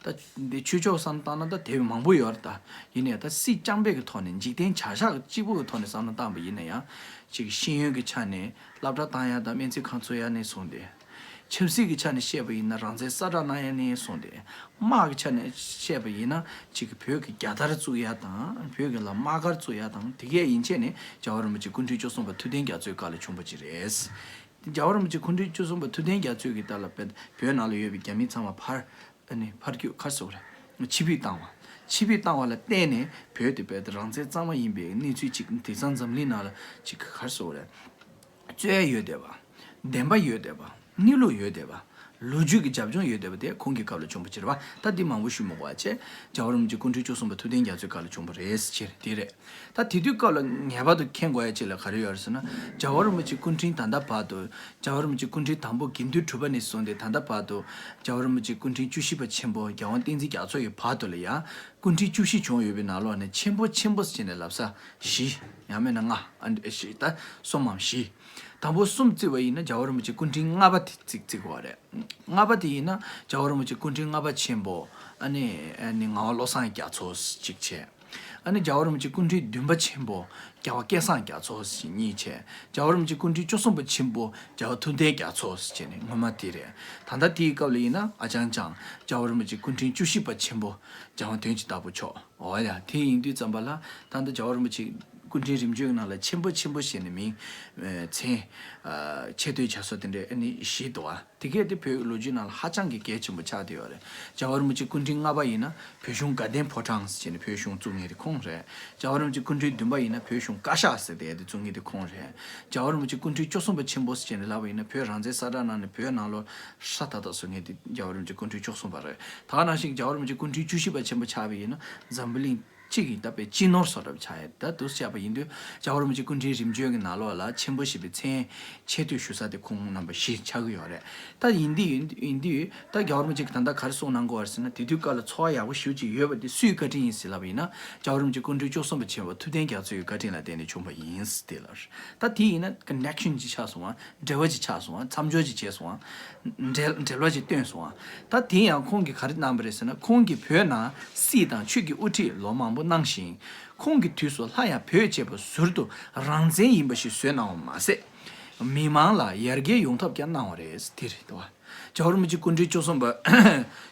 ད་འདི་ཆོས་ཕྱོགས་བསམ་བཏང་ན་ད་དེ་བས་མང་པོ་ཡོད་རེད། ད་ཡིན་ནའི་ད་སྲིད་རྐྱང་པའི་གི་ཐོག་ནས་འཇིག་རྟེན་བྱ་གཞག་གཅིག་པུ་གི་ཐོག་ནས་བསམ་བློ་བཏང་པ་ཡིན་ན་ཡང་ཅིག་ཤེས་ཡོན་གྱི་ཆ་ནས་སློབ་གྲྭ་བཏང་ཡ་དང་སྨན་རྩིས་ཁང་བཙུགས་ཡ་ནས་བཟུང་སྟེ། ཆབ་སྲིད་ཀྱི་ཆ་ནས་བཤད་པ་ཡིན་ན་རང་བཙན་གསལ་བསྒྲགས་གནང་ཡ་ནས་བཟུང་སྟེ། དམག་གི་ཆ་ནས་བཤད་པ་ཡིན་ན་ཅིག་བོད་ཀྱི་རྒྱལ་དར་བཙུགས་ཡ་དང་བོད་ཀྱི་ལ་དམག་སྒར་བཙུགས་ཡ་དང་དེ་གས་ཡན་ཆད་ནི་རྒྱལ་བ་རིན་པོ་ཆེ་སྐུ་ཕྲེང་བཅུ་གསུམ་པ་ཐུབ་བསྟན་རྒྱ་མཚོའི་སྐབས་ལ་བྱུང་བ་ཅིག་རེད། རྒྱལ་བ་རིན་པོ་ཆེ་སྐུ་ཕྲེང་བཅུ་གསུམ་པ་ཐུབ་བསྟན་རྒྱ་མཚོའི་གི་སྐབས་ལ་བོད་ནང་ལ་ཡོད་པའི་རྒྱ་མི་ཚང་མ་ཕར་ཨ་ནི་ཕར་རྒྱུག་ག་རེ་ཟེར་དགོས་རེད། ཕྱིར་འབུད་བཏང་བ། ཕྱིར་འབུད་བཏང་བ་ལ་བརྟེན་ནས་བོད་དེ་བོད་དེ་རང་བཙན་གཙང་མ་ཡིན་པའི་གནས་ཚུལ་ཅིག་དེང་སང་འཛམ་གླིང་ནང་ལ་ཅིག་ག་རེ་ཟེར་དགོས་རེད། རྩོད་ཡ་ཡོད་བསྡད་པ། བདེན་པ་ཡོད་བསྡད་པ། གནས་ལུགས་ཡོད་བསྡད་པ། ལོ་རྒྱུས་ཀྱི་རྒྱབ་ལྗོངས་ཡོད་བསྡད་པ་དེ་ཁོང་གི་སྐབས་ལ་བྱུང་བ་ཅིག་རེད་པ། ད་འདི་མང་པོ་ཞུ་མི་དགོས་པ་བྱས། རྒྱལ་བ་རིན་པོ་ཆེ་སྐུ་ཕྲེང་བཅུ་གསུམ་པ་ཐུབ་བསྟན་རྒྱ་མཚོའི་སྐབས་ལ་བྱུང་བ་རེད་ཟེར་དེ་རེད། ད་དེ་དུས་སྐབས་ལ་ངེས་པར་དུ་མཁྱེན་དགོས་ཡ་ཅིག་ལ་ག་རེ་ཡོད་རེད་ཟེར་ན། རྒྱལ་བ་རིན་པོ་ཆེ་སྐུ་ཕྲེང་ད་ལྟ་བར་དུ། རྒྱལ་བ་རིན་པོ་ཆེ་སྐུ་ཕྲེང་དང་པོ་དགེ་འདུན་གྲུབ་པ་ནས་བཟུང་སྟེ་ད་ལྟ་བར་དུ། རྒྱལ་བ་རིན་པོ་ཆེ་སྐུ་ཕྲེང་བཅུ་བཞི་པ་ཆེན་པོ་རྒྱལ་དབང་བསྟན་འཛིན་རྒྱ་མཚོ་ཡི་བར་དུ་ལ་ཡང་སྐུ་ཕྲེང་བཅུ་བཞི་བྱུང་ཡོད་པའི་ནང་ལོགས་ནས་ཆེན་པོ་ཆེན་པོ་ཟེར་ནས་ལབ་ས་བཞི། ཡང་མིན་ན་ལྔ། ཨ་ནི་བཞི་ད་གསུམ་མམ་བཞི། དང་པོ་གསུམ་བརྩི་བ་ཡིན་ན་རྒྱལ་བ་རིན་པོ་ཆེ་སྐུ་ཕྲེང་ལྔ་པ་དེ་བརྩི་བརྩི་དགོས་པ་རེད། ལྔ་པ་དེ་ཡིན་ན་རྒྱལ་བ་རིན་པོ་ཆེ་སྐུ་ཕྲེང་ལྔ་པ་ཆེན་པོ་ཨ་ནི་ཨ་ནི་ངག་དབང་བློ་བཟང་རྒྱ་མཚོ་གཅིག་བྱས། ཨ་ནི་རྒྱལ་བ་རིན་པོ་ཆེ་སྐུ་ཕྲེང་བདུན་པ་ཆེན་པོ་རྒྱལ་བ་སྐལ་བཟང་རྒྱ་མཚོ་ཟེར་གཉིས་བྱས། རྒྱལ་བ་རིན་པོ་ཆེ་སྐུ་ཕྲེང་བཅུ་གསུམ་པ་ཆེན་པོ་རྒྱལ་བ་ཐུབ་བསྟན་རྒྱ་མཚོ་ཟེར་བྱས་ནས་སྔོན་མ་དེ་རེད། ད་ལྟ་དེའི་སྐབས་ལ་ཡིན་ན་ཨ་ཅང་ཅང་རྒྱལ་བ་རིན་པོ་ཆེ་སྐུ་ཕྲེང་བཅུ་བཞི་པ་ཆེན་པོ་རྒྱལ་དབང་དོན་གྱི་བདག་པོ་མཆོག་འོ་ཡ། དེ་ཡིན་དུས་ཙམ་པ་ལ་ད་ལྟ་རྒྱལ་བ་རིན་པོ་ཆེ་སྐུ་ཕྲེང་རིམ་བྱོན་གྱི་ནང་ལ་ཆེན་པོ་ཆེན་པོ་ཞེས་ནས་མིང་མཚན་ཆེ་བསྟོད་བྱ་སྲོལ་དེ་འདྲའི་ཨ་ནི་བཞི་འདུག་བ། དེ་གས་དེ་བོད་ཀྱི་ལོ་རྒྱུས་ནང་ལ་ཧ་ཅང་གི་གལ་ཆེན་པོ་ཆགས་བསྡད་ཡོད་རེད། རྒྱལ་བ་རིན་པོ་ཆེ་སྐུ་ཕྲེང་ལྔ་པ་ཡིན་ན་བོད་གཞུང་དགའ་ལྡན་ཕོ་བྲང་ཟེར་ནས་བོད་གཞུང་བཙུགས་མཁན་དེ་ཁོང་རེད། རྒྱལ་བ་རིན་པོ་ཆེ་སྐུ་ཕྲེང་བདུན་པ་ཡིན་ན་བོད་གཞུང་བཀའ་ཤག་ཟེར་དེ་དེ་བཙུགས་མཁན་དེ་ཁོང་རེད། རྒྱལ་བ་རིན་པོ་ཆེ་སྐུ་ཕྲེང་བཅུ་གསུམ་པ་ཆེན་པོ་ཟེར་ནས་ལབ་པ་ཡིན་ན་བོད་རང་བཙན་གསལ་བསྒྲགས་གནང་ནས་བོད་ནང་ལོགས་ཧྲ་ཐག་ཐག་བཟོ་མཁན་དེ་རྒྱལ་བ་རིན་པོ་ཆེ་སྐུ་ཕྲེང་བཅུ་གསུམ་པ་རེད། ད་ག་ནང་བཞིན་རྒྱལ་བ་རིན་པོ་ཆེ་སྐུ་ཕྲེང་བཅུ་བཞི་པ་ཆེན་པོ་ཆགས་པ་ཡིན་ན་འཛམ་བུ་གླིང་གཅིག་གི་ད་དཔེ་སྤྱི་ནོར་བཟོ་འདྲ་ཆགས་ཡོད། ད་དུ་བཤད་པ་ཡིན་དུས་རྒྱལ་བ་རིན་པོ་ཆེ་སྐུ་ཕྲེང་རིམ་བྱོན་གྱི་ནང་ལོགས་ལ་ཆེན་པོ་ཞེས་པའི་མཚན་ཆེ་བསྟོད་ཞུ་ས་དེ་ཁོང་རྣམ་པ་བཞི་ཆགས་ཀྱི་ཡོད་རེད། ད་ཡིན་དུས་ཡིན་ཡིན་དུས་ད་རྒྱལ་བ་རིན་པོ་ཆེ་གིས་ད་ལྟ་ག་རེ་གསུངས་གནང་གི་ཡོད་རེད་ཟེར་ན། དེ་དུས་སྐབས་ལ་ཚོར་བ་ཡག་པོ་ཞེ་པོ་ཅིག་ཡོད་པ་དེ་སུའི་བཀའ་དྲིན་ཡིན་ཟེར་ལབ་པ་ཡིན་ན་རྒྱལ་བ་རིན་པོ་ཆེ་སྐུ་ཕྲེང་བཅུ་གསུམ་པ་ཆེན་པོ་ཐུབ་བསྟན་རྒྱ་མཚོ་ཡི་བཀའ་དྲིན་ལ་བརྟེན་ནས་བྱུང་བ་ཡིན་ཟེར་དེ་ལ། ད་དེ་ཡིན་ན་ཀོ་ནེག་ཤན་ཅིག་ཆགས་སོང་བ། འབྲེལ་བ་ཅིག་ཆགས་སོང་བ། མཚམས་སྦྱོར་ཅིག་བྱས་སོང་བ། འབྲེལ་འབྲེལ་བ་ཅིག་བཏོན་སོང་བ། ད་དེ་ཡང་ཁོང་གིས་ག་རེ་གནང་བ་རེད་ཟེར་ན། ཁོང་གིས་བོད་ནང་སྲིད་དང་ཆོས་ཀྱི་དབུ་ཁྲིད་ལོ་མང་པོ་གནང་ཞིང་། ཁོང་གི་དུས་སུ་སླར་ཡང་བོད་ཅེས་པ་ཟུར་དུ་རང་བཙན་ཡིན་པ་ཞིག་བཟོས་གནང་བ་མ་ཟད། མི་མང་ལ་ཡར་རྒྱས་ཡོང་ཐབས་ཀྱང་གནང་བ་རེད། དེ་རེད་དོ། རྒྱལ་བ་རིན་པོ་ཆེ་སྐུ་ཕྲེང་བཅུ་གསུམ་པ་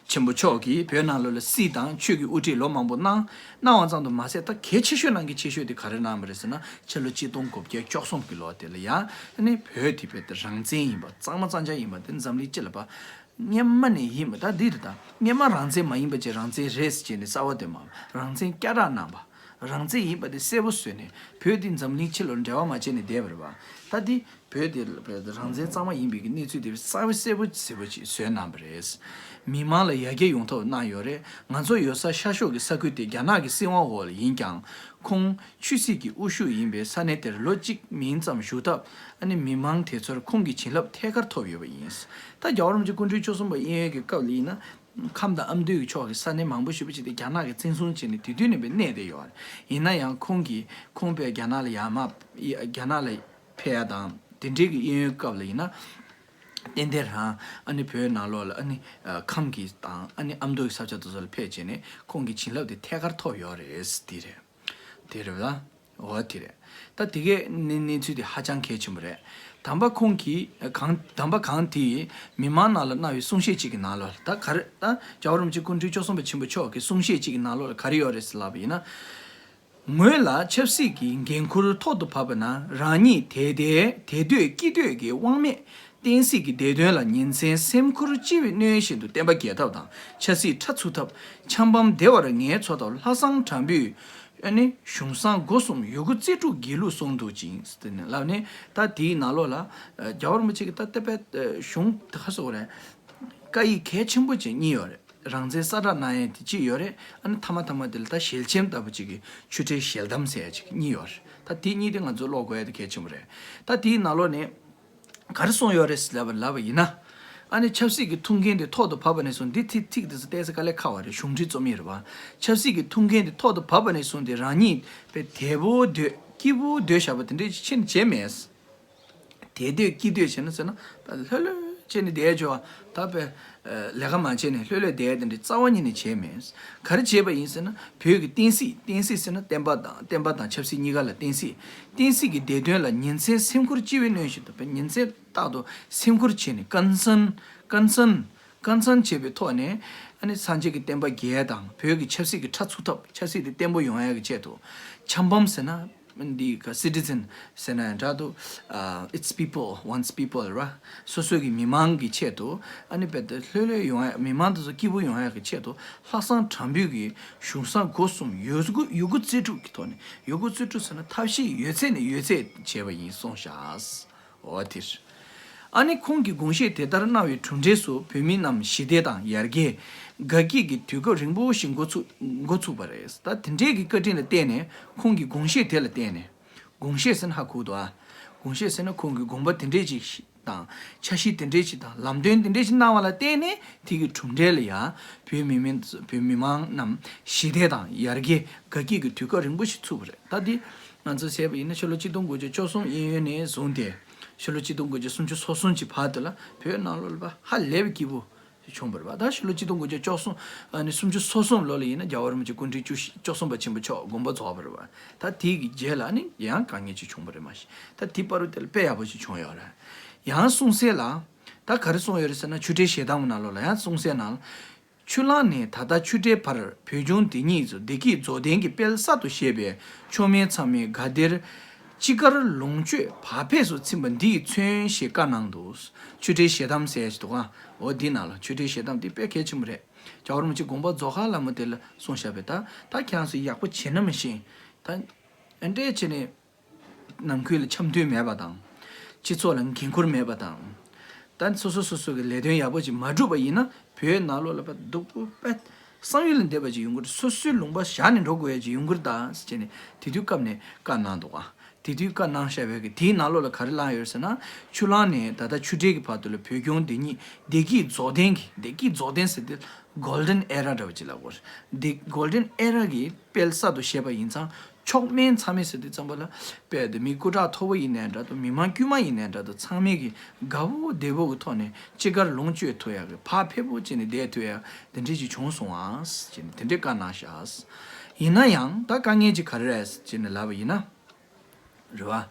ཆེན་པོ་མཆོག་གིས་བོད་ནང་ལོགས་ལ་སྲིད་དང་ཆོས་ཀྱི་དབུ་ཁྲིད་ལོ་མང་པོ་གནང་གནང་བ་ཙམ་དུ་མ་ཟད། ད་གལ་ཆེ་ཤོས་ནང་གི་ཆེ་ཤོས་དེ་ག་རེ་གནང་བ་རེད་ཟེར་ན། ཕྱི་ལོ་གཅིག་སྟོང་དགུ་བརྒྱ་བཅུ་གསུམ་གྱི་ལོ་དེ་ལ་ཡང་ནི་བོད་དེ་བོད་དེ་རང་བཙན་ཡིན་པ་གཙང་མ་གཙང་རྐྱང་ཡིན་པ་དེ་འཛམ་གླིང་སྤྱི་ལ་པ་སྔོན་མ་ནས་ཡིན་པ། ད་འདི་རེད། ད་སྔོན་མ་རང་བཙན་མ་ཡིན་པ་ཅིག་རང་བཙན་རེད་ཟེར་བྱས་ནས་རྩ་བ་དེ་མ་རང་བཙན་བསྐྱར་བསྒྲགས་གནང་བ། རང་བཙན་ཡིན་པ་དེ་གསལ་པོ་བཟོས་ནས་བོད་དེ་འཛམ་གླིང་སྤྱི་ལ་འབྲེལ་བ་མ་བྱས་ནས་བསྡད་པ་རེད་པ། ད་འདི་བོད་དེ་བོད་དེ་རང་བཙན་གཙང་མ་ཡིན་པའི་གི་གནས་ཚུལ་དེ་གསལ་པོ་གསལ་པོ་གསལ་པོ་ཅིག་བཟོས་གནང་བ་རེད། མི་མང་ལ་ཡར་རྒྱས་ཡོང་ཐབས་གནང་ཡོད་རེད། ང་ཚོ་ཡོད་ས་ཤར་ཕྱོགས་ཀྱི་ས་ཁུལ་དེ་རྒྱ་ནག་གི་སྲིད་དབང་འོག་ལ་ཡིན་ཀྱང་། ཁོང་ཆོས་སྲིད་ཀྱི་དབུ་བཞུགས་ཡིན་པའི་ས་གནས་དེར་ལོ་གཅིག་མིན་ཙམ་བཞུགས་སྟབས། ཨ་ནི་མི་མང་དེ་ཚོར་ཁོང་གི་བྱིན་རླབས་ཐད་ཀར་ཐོབ་ཡོད་པ་ཡིན། ད་རྒྱལ་བ་རིན་པོ་ཆེ་སྐུ་ཕྲེང་བཅུ་གསུམ་པ་དབྱིན་ཡུལ་གྱི་སྐབས་ལ་ཡིན་ན། ཁམས་དང་ཨ་མདོའི་ཕྱོགས་ཀྱི་ས་གནས་མང་པོ་ཞེ་པོ་ཅིག་དེ་རྒྱ་ནག་གིས་བཙན་བཟུང་བྱས་ནས་དེ་དུས་ནས་བས་གནས་བསྡད་ཡོད་རེད། ཡིན་ན་ཡང་ཁོང་གིས་ཁོང་པས་རྒྱ་ནག་ལ་ཡར་མར་རྒྱ་ནག་ལ་ཕེབས་ཡ་དང་དེ་འབྲེལ་གྱི་དབྱིན་ཡུལ་སྐབས་ལ་ཡིན་ན། ཏན་ཏན་རང་ཨ་ནི་བོད་ནང་ལོགས་ལ་ཨ་ནི་ཁམས་ཀྱི་དང་ཨ་ནི་ཨ་མདོ་གི་ས་ཆ་དེ་ཚོ་ལ་ཕེབས་བྱས་ནས་ཁོང་གི་བྱིན་རླབས་དེ་ཐད་ཀར་ཐོབ་ཡོད་རེད། དེ་རེད། དེ་རེད་ལ། འོ་དེ་རེད། ད་དེ་གའི་གནས་གནས་ཚུལ་དེ་ཧ་ཅང་གལ་ཆེན་པོ་རེད། དམ་པ་ཁོང་གིས་གང་དམ་པ་གང་དེས་མི་མང་ནང་ལ་གནང་བའི་གསུང་བཤད་ཅིག་གི་ནང་ལ་ད་ག་རེ། ད་རྒྱལ་བ་རིན་པོ་ཆེ་སྐུ་ཕྲེང་བཅུ་གསུམ་པ་ཆེན་པོ་མཆོག་གི་གསུང་བཤད་ཅིག་གི་ནང་ལོགས་ལ་ག་རེ་ཡོད་རེད་ཟེར་ལབ་པ་ཡིན་ན། ངོས་ལ་ཆབ་སྲིད་ཀྱི་འགན་ཁུར་ཐོག་ཏུ་བབས་པ་ན་རང་ཉིད་དད་ལྡན་དད་འདོད་སྐྱིད་འདོད་ཀྱི་དབང་མེད་བསྟན་སྲིད་ཀྱི་བདེ་དོན་ལ་ཉིན་མཚན་སེམས་ཁུར་ལྕི་བའི་སྣེ་བཞིན་དུ་བསྟན་པ་རྒྱས་ཐབས་དང་ཆབ་སྲིད་ཕྲ་ཚུགས་ཐབས། ཆབ་འབངས་བདེ་བར་ངལ་འཚོ་ཐབས། ལྷག་བསམ་དྲང་པོས་ཨ་ནི་གཞུང་བཟང་སྒོ་གསུམ་ཡོད་དགུ་རྩལ་སྤྲུགས་དགེ་ལུགས་སྲུང་འདུག་ཅིང་ཟེར་ནས་ལབ་ནས། ད་དེའི་ནང་ལོགས་ལ་རྒྱལ་བ་རིན་པོ་ཆེ་གིས་ད་ལྟ་བའི་གཞུང་ད་ག་ཟེར་དགོས་རེད། བཀའ་ཡིག་གལ་ཆེན་པོ་ཅིག་གཉིས་ཡོད་རེད། རང་བཙན་གསལ་བསྒྲགས་གནང་ཡས་དེ་གཅིག་ཡོད་རེད། ཨ་ནི་མཐའ་མ་མཐའ་མ་དེ་ལ་ད་ཞལ་ཆེམས་ལྟ་བུ་ཅིག་གི་ཆོས་ཁྲིའི་ཞལ་གདམས་ཟེར་ཡ་ཅིག་གཉིས་ཡོད་རེད། ད་དེ་གཉིས་དེ་ང་ཚོ་ཀློག་དགོས་ཡ་དེ་གལ་ཆེན་པོ་རེད། ད་དེའི་ནང་ལོགས་ནས་ག་རེ་གསུངས་ཡོད་རེད་ཟེར་ལབ་པ་ལབ་པ་ཡིན་ན། ཨ་ནི་ཆབ་སྲིད་ཀྱི་ཐུགས་འགན་དེ་ཐོག་ཏུ་བབས་པ་ནས་བཟུང་། འདི་ཚིག་ཚིག་དེ་ཚོ་བལྟས་ཚེ་དཀའ་ལས་ཁག་པ་རེད། གཞུང་འབྲེལ་རྩོམ་ཡིག་རེད་པ། ཆབ་སྲིད་ཀྱི་ཐུགས་འགན་དེ་ཐོག་ཏུ་བབས་པ་ནས་བཟུང་སྟེ་རང་ཉིད་དཔེ་དལ་པོ་སྡོད་སྐྱིད་པོ་སྡོད་བཞག་པ་དེ་འདྲས་ཕྱིན་བྱས་མེད། དེ་སྡོད་སྐྱིད་སྡོད་བྱས་ན་ཟེར་ན་ད་ལྷོད་ལྷོད་ བྱས་ནས་བསྡད་ཆོག་ད་པས་ལས་ཀ་མ་བྱས་ནས་ལྷོད་ལྷོད་བསྡད་དེ་འདྲའི་རྩ་བ་ཉིད་ནས་བྱས་མེད། ག་རེ་བྱས་པ་ཡིན་ཟེར་ན་བོད་ཀྱི་བསྟན་སྲིད། བསྟན་སྲིད་ཟེར་ན་བསྟན་པ་དང་བསྟན་པ་དང་ཆབ་སྲིད་གཉིས་ཀ་ལ་བསྟན་སྲིད། བསྟན་སྲིད་ཀྱི་བདེ་དོན་ལ་ཉིན་མཚན་སེམས་ཁུར་ཅི་བས་གནོན་བཞིན་དུ་པས་ཉིན་མཚན་རྟག་ཏུ་སེམས་ཁུར་བྱས་ནས་ཀན་སན་ཀན་སན་ཀན་སན་བྱེད་པའི་ཐོག་ནས་ཨ་ནི་སངས་རྒྱས་ཀྱི་བསྟན་པ་རྒྱས་དང་བོད་ཀྱི་ཆབ་སྲིད་ཀྱི་ཁྲ་ཚུགས་ཐབས་ཆབ་སྲིད་དེ་བརྟན་པོ་ཡོང་ཡག་གི་ཆེད་དུ་ཆབ་འབངས་ཟེར་ན། འདི་ག་citizen ཟེར་ན་ཡང་འདྲ་འདུག་ཨ། It's people, one's people ར། སོ་སོ་གི་མི་མང་གི་ཆེད་དུ་ཨ་ནི་རྦད་དེ་ལྷོད་ལྷོད་ཡོང་ཡ། མི་མང་དེ་ཚོ་སྐྱིད་པོ་ཡོང་ཡ་གི་ཆེད་དུ་ལྷག་བསམ་དྲང་པོའི་གི་གཞུང་བཟང་སྒོ་གསུམ་ཡོད་དགུ་ཡོད་དགུ་རྩལ་སྤྲུགས་ཀྱི་ཐོག་ནས། ཡོད་དགུ་རྩལ་སྤྲུགས་ཟེར་ན་ཐབས་ཤེས་ཡོད་ཚད་ནས་ཡོད་ཚད་བྱས་པ་ཡིན་གསུངས་ཤག་འོ་དེ་རེད། ཨ་ནི་ཁོང་གིས་དགོངས་བཞེས་དེ་ལྟར་གནང་བའི་གྲུབ་འབྲས་སུ་བོད་མི་རྣམས་ཞི་བདེ་དང་ཡར་རྒྱས་དགའ་སྐྱིད་ཀྱི་དུས་སྐབས་རིང་པོ་ཞིག་འགོ་ཚུགས་འགོ་ཚུགས་པ་རེད། ད་དེ་འདྲའི་གི་བཀའ་དྲིན་ལ་བརྟེན་ནས་ཁོང་གི་དགོངས་བཞེས་དེ་ལ་བརྟེན་ནས། དགོངས་བཞེས་ཟེར་ན་ཧ་གོ་འདུག་ཨ། དགོངས་བཞེས་ཟེར་ན་ཁོང་གི་དགོངས་པ་དེ་འདྲས་ཅིག་དང་འཆར་གཞི་དེ་འདྲས་ཅིག་དང་ལམ་སྟོན་དེ་འདྲས་ཅིག་གནང་བ་ལ་བརྟེན་ནས་དེ་གི་གྲུབ་འབྲས་ལ་ཡ་བོད་མི་མི་བོད་མི་མང་རྣམས་ཞི་བདེ་དང་ཡར་རྒྱས་དགའ་སྐྱིད་ཀྱི་དུས་སྐབས་རིང་པོ་ཞིག་ཚུགས་པ་རེད། ད་འདི་ང་ཚོ་བཤད་པ་ཡིན་ན་ཕྱི་ལོ་ཆིག་སྟོང་དགུ་བརྒྱ་བཅུ་གསུམ་གཡས་གཡོན་ནས་བཟུང་སྟེ་ཕྱི་ལོ་ཆིག་སྟོང་དགུ་བརྒྱ་སུམ་ཅུ་སོ་གསུམ་གྱི་བར་དུ་ལ་བོད་ནང་ལོགས་ལ་ཧ་ལས་པའི་སྐྱིད་པོ་བྱུང་བ་རེད་པ། ད་ཕྱི་ལོ་ཆིག་སྟོང་དགུ་བརྒྱ་བཅུ་གསུམ་ཨ་ནི་སུམ་ཅུ་སོ་གསུམ་ལོ་ལ་ཡིན་ན་རྒྱལ་བ་རིན་པོ་ཆེ་སྐུ་ཕྲེང་བཅུ་བཞི་བཅུ་གསུམ་པ་ཆེན་པོ་མཆོག་དགོངས་པ་རྫོགས་པ་རེད་པ། ད་དེའི་གི་རྗེས་ལ་ནི་ཡང་དཀའ་ངལ་ཅིག་བྱུང་བ་རེད་མ་གཞི། ད་དེ་བར་དུ་དེ་ལ་དཔེ་ཡག་པོ་ཞིག་བྱུང་ཡོད་རེད། ཡང་གསུངས་གསལ་ལ་ད་ག་རེ་གསུངས་ཡོད་རེད་ཟེར་ན་ཆུ་ཕྲན་ཞལ་གདམས་ནང་ལོགས་ལ་ཡང་གསུངས་གསལ་ནང་ཆུ་གླང་ནས་ད་ལྟ་ཆུ་ཕྲན་བར་བོད་ལྗོངས་འདི་ཉིད་སུ་བདེ་སྐྱིད་རྫོགས་ལྡན་གྱི་དཔལ་གསར་དུ་བཞད་པས་མཆོག་དམན་ཚང་མས་དགའ་བདེར་ཅི་དགར་ལོངས་སྤྱོད་བག་ཕེབས་སུ་ཚིམ་པ་འདི་ཡིས་མཚོན་ཞེས་བཀའ་གནང་འདུག་ཆུ་ཕྲན་ཞལ་གདམས་ཟེར་ཞིག་འདུག་ག་འོ་འདི་ནང་ལ་ཆུ་ཕྲན་ཞལ་གདམས་འདི་དཔེ་གལ་ཆེན་པོ་རེད། རྒྱལ་བ་རིན་པོ་ཆེ་དགོངས་པ་རྫོགས་ཁ་ལ་མོ་དེ་ལ་གསུངས་བཞག་པས་ད་ད་ཁྱེད་རང་ཚོ་ཡག་པོ་བྱེད་ན་མི་ཤེས། ད་ཨ་འདྲས་བྱས་ནས་ནང་ཁུལ་ལ་འཆམ་མཐུན་མེད་པ་དང་། སྤྱི་ཚོགས་ལ་འགན་ཁུར་མེད་པ་དང་། ད་སོ་སོ་སོ་སོ་གི་ལས་དོན་ཡག་པོ་ཅིག་མ་བསྒྲུབས་པ་ཡིན་ན་བོད་ནང་ལོགས་ལ་པ་སྡུག་པོ་པ་བསམ་ཡུལ་ལས་འདས་པ་ཅིག་ཡོང་གི་རེད། སོ་སོའི་ལུང་པ་བཞག་ནས་འགྲོ་དགོས་ཡ་ཅིག་ཡོང་གི་རེད་ད་ཟེར་བྱས་ནས་དེ་དུས་སྐབས་ནས་བཀའ་གནང་འདུག་ག་དེ་དུས་བཀའ་གནང་བཞག་པའི་གི་དེའི་ནང་ལོགས་ལ་ག་རེ་བླངས་ཡོད་ཟེར་ན། ཆུ་གླང་ནས་ད་ལྟ་ཆུ་ཕྲན་གྱི་བར་དུ་ལ་བོད་ལྗོངས་འདི་ཉིད་བདེ་སྐྱིད་རྫོགས་ལྡན་གྱི་བདེ་སྐྱིད་རྫོགས་ལྡན་ཟེར་དུས་Golden Era འདྲ་བ་ཅིག་ལབ་དགོས་རེད། འདི་Golden Era གི་དཔལ་གསར་དུ་བཞད་པ་ཡིན་ཙང་མཆོག་དམན་ཚང་མས་ཟེར་དུས་ཙམ་པ་ལ་དཔལ་དེ་མི་སྐུ་དྲག་མཐོ་པོ་ཡིན་ནའི་འདྲ་འདུག་མི་མང་དཀྱུས་མ་ཡིན་ནའི་འདྲ་འདུག་ཚང་མས་གི་དགའ་བོ་བདེ་བོ་གི་ཐོག་ནས་ཅི་དགར་ལོངས་སྤྱོད་ཐུབ་ཡག་གི་བག་ཕེབས་པོ་བྱས་ནས་བསྡད་ཐུབ་ཡག་དེ་འདྲས་ཅིག་བྱུང་སོང་ཨ་ཟེར་ནས་དེ་འདྲས་བཀའ་གནང་ཤག་ཡིན་ན་ཡང་ད་དཀའ་ངལ་ཅིག་ག་རེ་རེད་ཟེར་ནས་ལབ་པ་ཡིན་ན། རེད་བ།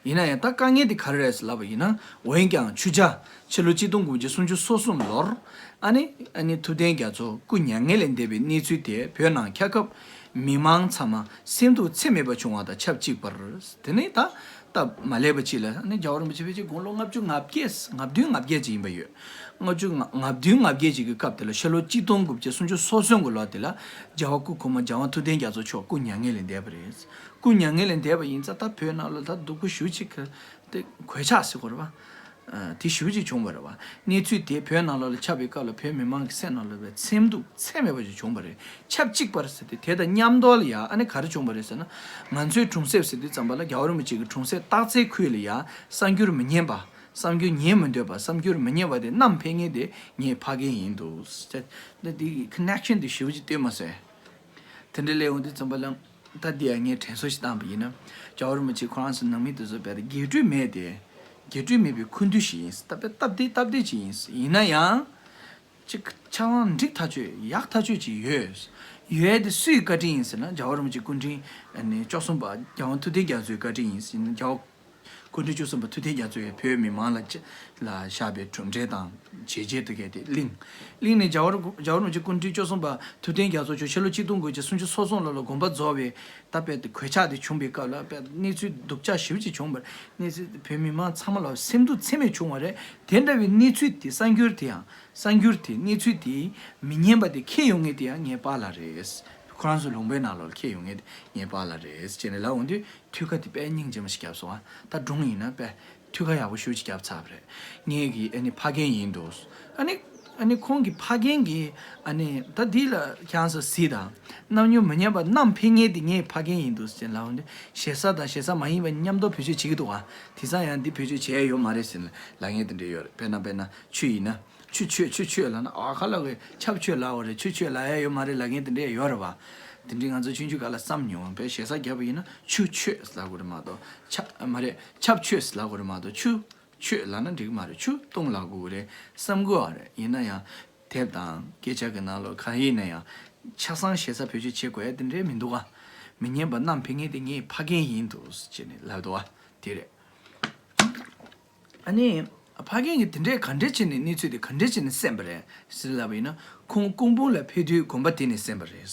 ཡིན་ན་ཡང་ད་དཀའ་ངལ་དེ་ག་རེ་རེད་ཟེར་ལབ་པ་ཡིན་ན། འོན་ཀྱང་ཆུ་བྱ་ཕྱི་ལོ་ཆིག་སྟོང་དགུ་བརྒྱ་སུམ་ཅུ་སོ་གསུམ་ལོར་ཨ་ནི་ཨ་ནི་ཐུབ་བསྟན་རྒྱ་མཚོ་སྐུ་མྱ་ངན་ལས་འདས་པའི་གནས་ཚུལ་དེ་བོད་ནང་འཁྱག་སྐབས་མི་མང་ཚང་མ་སེམས་སྡུག་ཚད་མེད་པ་བྱུང་བ་དང་ཆབས་ཅིག་པར། དེ་ནས་ད་སྟབས་མ་ལེགས་པ་ཅིག་ལ་ཨ་ནི་རྒྱལ་བ་རིན་པོ་ཆེ་ཕལ་ཆེར་དགུང་ལོ་ལྔ་བཅུ་ང་བརྒྱད་ང་བདུན་ང་བརྒྱད་ཅིག་ཡིན་པ་ཡོད། ལྔ་བཅུ་ང་ང་བདུན་ང་བརྒྱད་ཅིག་གི་སྐབས་དེ་ལ་ཕྱི་ལོ་ཆིག་སྟོང་དགུ་བརྒྱ་སུམ་ཅུ་སོ་གསུམ་གི་ལོ་དེ་ལ་རྒྱལ་བ་སྐུ་གོང་མ་རྒྱལ་དབང་ཐུབ་བསྟན་རྒྱ་མཚོ་མཆོག་སྐུ་མྱ་ངན་ལས་འདས་པ་རེད། སྐུ་མྱ་ངན་ལས་འདས་པ་ཡིན་ཙང་ད་བོད་ནང་ལ་ད་སྡུག་པོ་ཞེ་ཅིག་གི་དེ་གོད་ཆག་ཟེར་དགོས་རེད་པ། ཨ། དེ་ཞེ་ཅིག་བྱུང་བ་རེད་པ། གནས་ཚུལ་དེ་བོད་ནང་ལོགས་ལ་ཁྱབ་པའི་སྐབས་ལ་བོད་མི་མང་གི་སེམས་ནང་ལ་བའི་སེམས་སྡུག་ཚད་མེད་པ་ཞིག་བྱུང་བ་རེད། ཆབས་ཅིག་པར་ཟེར་ཏེ་དེ་དང་མཉམ་དུ་ལ་ཡ་ཨ་ནི་ག་རེ་བྱུང་བ་རེད་ཟེར་ན། ང་ཚོའི་གྲོང་གསེབ་ཟེར་དུས་ཙམ་པ་ལ་རྒྱལ་བ་རིན་པོ་ཆེ་གི་གྲོང་གསེབ་སྟག་རྩེའི་ཁུལ་ལ་ཡ་གསར་འགྱུར་མི་སྙན་པ། གསར་འགྱུར་ཉན་མི་འདོད་པ། གསར་འགྱུར་མི་ཉན་པ་དེ་བསྣམས་ཕེབས་མཁན་དེ་ངའི་ཕ་རྒན་ཡིན་འདུག་ཟེར། ད་དེ་གི་ཀོ་ནེག་ཤན་དེ་ཞེ་པོ་ཅིག་སྟོན་མ་སོང་། དེ་འདྲ་སླེབས་འོང་དུས་ཙམ་པ་ལ་ད་འདི་ཡང་ངས་དྲན་གསོ་ཞིག་བཏང་པ་ཡིན་ན། རྒྱལ་བ་རིན་པོ་ཆེ་ཁོ་རང་ཚོ་ནང་མི་དེ་ཚོ་རྦད་དེ་རྒྱས་སྤྲོས་མེད་དེ། རྒྱས་སྤྲོས་མེད་པའི་འཁོན་འདུས་ཤིག་ཡིན། ད་དཔེ་སྟབས་བདེ་སྟབས་བདེ་ཅིག་ཡིན། ཡིན་ན་ཡང་། ཅིག་ཆ་ཚང་འགྲིག་ཐག་ཆོད་ཡག་ཐག་ཆོད་ཅིག་ཡོད། ཡོད་དེ་སུའི་བཀའ་དྲིན་ཡིན་ཟེར་ན་རྒྱལ་བ་རིན་པོ་ཆེ་སྐུ་ཕྲེང་ཨ་ནི་བཅུ་གསུམ་པ་རྒྱལ་དབང་ཐུབ་བསྟན་རྒྱ་མཚོའི་བཀའ་དྲིན་ཡིན་ཟེར་ན། རྒྱལ་བ་སྐུ་ཕྲེང་བཅུ་གསུམ་པ་ཐུབ་བསྟན་རྒྱ་མཚོ་ཡིས་བོད་མི་མང་ལ་ལ་བཞག་པའི་གྲུབ་འབྲས་དང་བྱས་རྗེས་དེ་གས་དེ་གླེང་། གླེང་ནས་རྒྱལ་བ་རྒྱལ་བ་རིན་པོ་ཆེ་སྐུ་ཕྲེང་བཅུ་གསུམ་པ་ཐུབ་བསྟན་རྒྱ་མཚོ་མཆོག་ཕྱི་ལོ་ཆིག་སྟོང་དགུ་བརྒྱ་སུམ་ཅུ་སོ་གསུམ་ལོ་ལ་དགོངས་པ་རྫོགས་པའི་ད་དཔེ་དེ་གོད་ཆག་དེ་བྱུང་བའི་སྐབས་ལ་དཔེ་གནས་ཚུལ་སྡུག་ཅག་ཞེ་པོ་ཅིག་བྱུང་བར་གནས་ཚུལ་དེ་བོད་མི་མང་ཚང་མ་ལ་སེམས་སྡུག་ཚད་མེད་བྱུང་བ་རེད། དེ་འདྲ་བའི་གནས་ཚུལ་དེ་གསར་འགྱུར་དེ་ཡང་། གསར་འགྱུར་དེ་གནས་ཚུལ་དེ་མི་སྙན་པ་དེ་ཁྱེར་ཡོང་མཁན་དེ་ཡང་ངའི་པཱ་ལགས་རེད། ཁོ་རང་ཚོ་ལུང་པའི་ནང་ལོགས་ལ་ཁྱེར་ཡོང་མཁན་དེ་ངའི་པཱ་ལགས་རེད་ཅེས་ནས་ལབ་འོང་དུས་ཐུགས་ཁ་དེ་དཔེ་སྙིང་རྗེ་མོ་ཞིག་བརྒྱབ་སོང་ཨ། ད་སྒྲུང་ཡིན་ན་དཔེ་ཐུགས་ཁ་ཡག་པོ་ཞེ་པོ་ཅིག་བརྒྱབ་ཚར་བ་རེད། ངའི་གི་ཨ་ནི་ཕ་རྒན་ཡིན་འདུག་ཨ་ནི་ཨ་ནི་ཁོང་གི་ཕ་རྒན་གྱིས་ཨ་ནི་ད་འདི་ལ་ཁྱེད་རང་ཚོ་གཟིགས་དང་། རྣམ་མྱོང་མི་སྙན་པ་བསྣམས་ཕེབས་མཁན་དེ་ངའི་ཕ་རྒན་ཡིན་འདུག་ཅེས་ལབ་འོང་དུས་ཞེ་ས་དང་ཞེ་ས་མ་ཡིན་པ་མཉམ་དུ་བེད་སྤྱོད་བྱེད་ཀྱི་འདུག་ཨ། དེང་སང་ཡང་འདི་བེད་སྤྱོད་བྱེད་ཡ་ཡོད་མ་རེད་ཟེར་ནས་ལབ་མཁན་དེ་འདྲ་ཡོད་རེད། དཔེར་ན་དཔེར་ན་ཆུ་ཡིན་ན། ཆུ་ཆོད་ཆུ་ཆོད་ལབ་ན་ཨ་ཁ་ལག་གིས་ཆབ་ཆོད་ལབ་པ་རེད། ཆུ་ཆོད་ལབ་ཡ་ཡོད་མ་རེད་ལབ་མཁན་དེ་འདྲ་ཡོད་རེད་བ། དེ་འདྲའི་ང་ཚོ་ཆུང་ཆུང་སྒང་ལ་བསམ་མྱོང་བ་བས་ཞེ་ས་བརྒྱབ་པ་ཡིན་ན་ཆུ་ཆོད་ལབ་དགོས་རེད་མ་གཏོགས་ཆ་མ་རེད། ཆབ་ཆོད་ལབ་དགོས་རེད་མ་གཏོགས་ཆུ་ ཆོས་ལབ་ན་འགྲིག་གི་མ་རེད། ཆུ་བཏུང་ལབ་དགོས་ཀྱི་རེད་བསམ་གྱི་ཡོད་རེད། ཡིན་ན་ཡང་དེབ་དང་སྐད་ཆ་གི་ནང་ལོགས་གང་ཡིན་ན་ཡང་ཆ་ཚང་ཞེ་ས་བེད་སྤྱོད་བྱེད་དགོས་ཡ་དེ་འདྲས་མི་འདུག་ག་མི་ཉན་པ་བསྣམས་ཕེབས་མཁན་དེ་ངའི་ཕ་རྒན་ཡིན་འདུག་ཟེར་ནས་ལབ་འདུག་ག་དེ་རེད། ཨ་ནི། ཕ་རྒན་གྱིས་དེ་འདྲས་ག་འདྲས་བྱས་ནས་གནས་ཚུལ་དེ་ག་འདྲས་བྱས་ནས་གསན་པ་རེད་ཟེར་ལབ་པ་ཡིན་ན། ཁོང་སྐུ་འབུམ་ལ་ཕེབས་དུས་དགོན་པ་དེ་ནས་གསན་པ་རེད།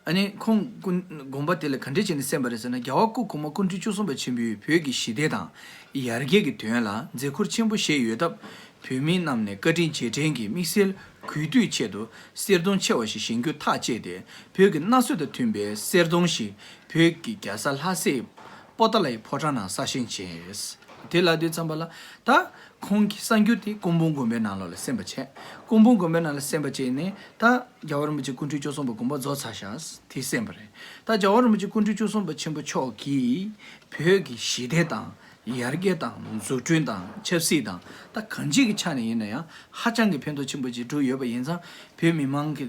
ཨ་ནི་ཁོང་སྐུ་དགོན་པ་དེ་ལ་ག་འདྲས་བྱས་ནས་གསན་པ་རེད་ཟེར་ན། རྒྱལ་བ་སྐུ་གོང་མ་སྐུ་ཕྲེང་བཅུ་གསུམ་པ་ཆེན་པོས་བོད་ཀྱི་ཞི་བདེ་དང་ཡར་རྒྱས་ཀྱི་དོན་ལ་མཛད་ཁུར་ཆེན་པོ་བཞེས་ཡོད་སྟབས། བོད་མི་རྣམས་ནས་བཀའ་དྲིན་རྗེས་དྲན་གྱི་དམིགས་བསལ་གུས་འདུད་ཆེད་དུ་གསེར་སྡོང་ཆེ་བ་ཞིག་བཞེངས་རྒྱུ་ཐག་བཅད་དེ། བོད་ཀྱི་གནའ་སྲོལ་དང་མཐུན་པའི་གསེར་སྡོང་ཞིག་བོད་ཀྱི་རྒྱལ་ས་ལྷ་སའི་པོ་ཏཱ་ལའི་ཕོ་བྲང་ནང་གསར་བཞེངས་བྱས། དེ་ལབ་དུས་ཙམ་པ་ལ་ད་ཁོང་གི་གསར་འགྱུར་དེ་སྐུ་འབུམ་དགོན་པའི་ནང་ལོགས་ལ་གསན་པ་བྱས། སྐུ་འབུམ་དགོན་པའི་ནང་ལ་གསན་པ་བྱས་ནས་ད་རྒྱལ་བ་རིན་པོ་ཆེ་སྐུ་ཕྲེང་བཅུ་གསུམ་པ་དགོངས་པ་རྫོགས་ཚར་ཤག་དེ་གསན་པ་རེད། ད་རྒྱལ་བ་རིན་པོ་ཆེ་སྐུ་ཕྲེང་བཅུ་གསུམ་པ་ཆེན་པོ་མཆོག་གིས་བོད་ཀྱི་ཞི་བདེ་དང་ཡར་རྒྱས་དང་འཛུགས་སྐྲུན་དང་ཆབ་སྲིད་དང་ད་གང་ཅིའི་ཆ་ནས་ཡིན་ན་ཡང་ཧ་ཅང་གི་ཕན་ཐོགས་ཆེན་པོ་ཅིག་བསྒྲུབས་ཡོད་པ་ཡིན་ཙང་། བོད་མི་མང་གི་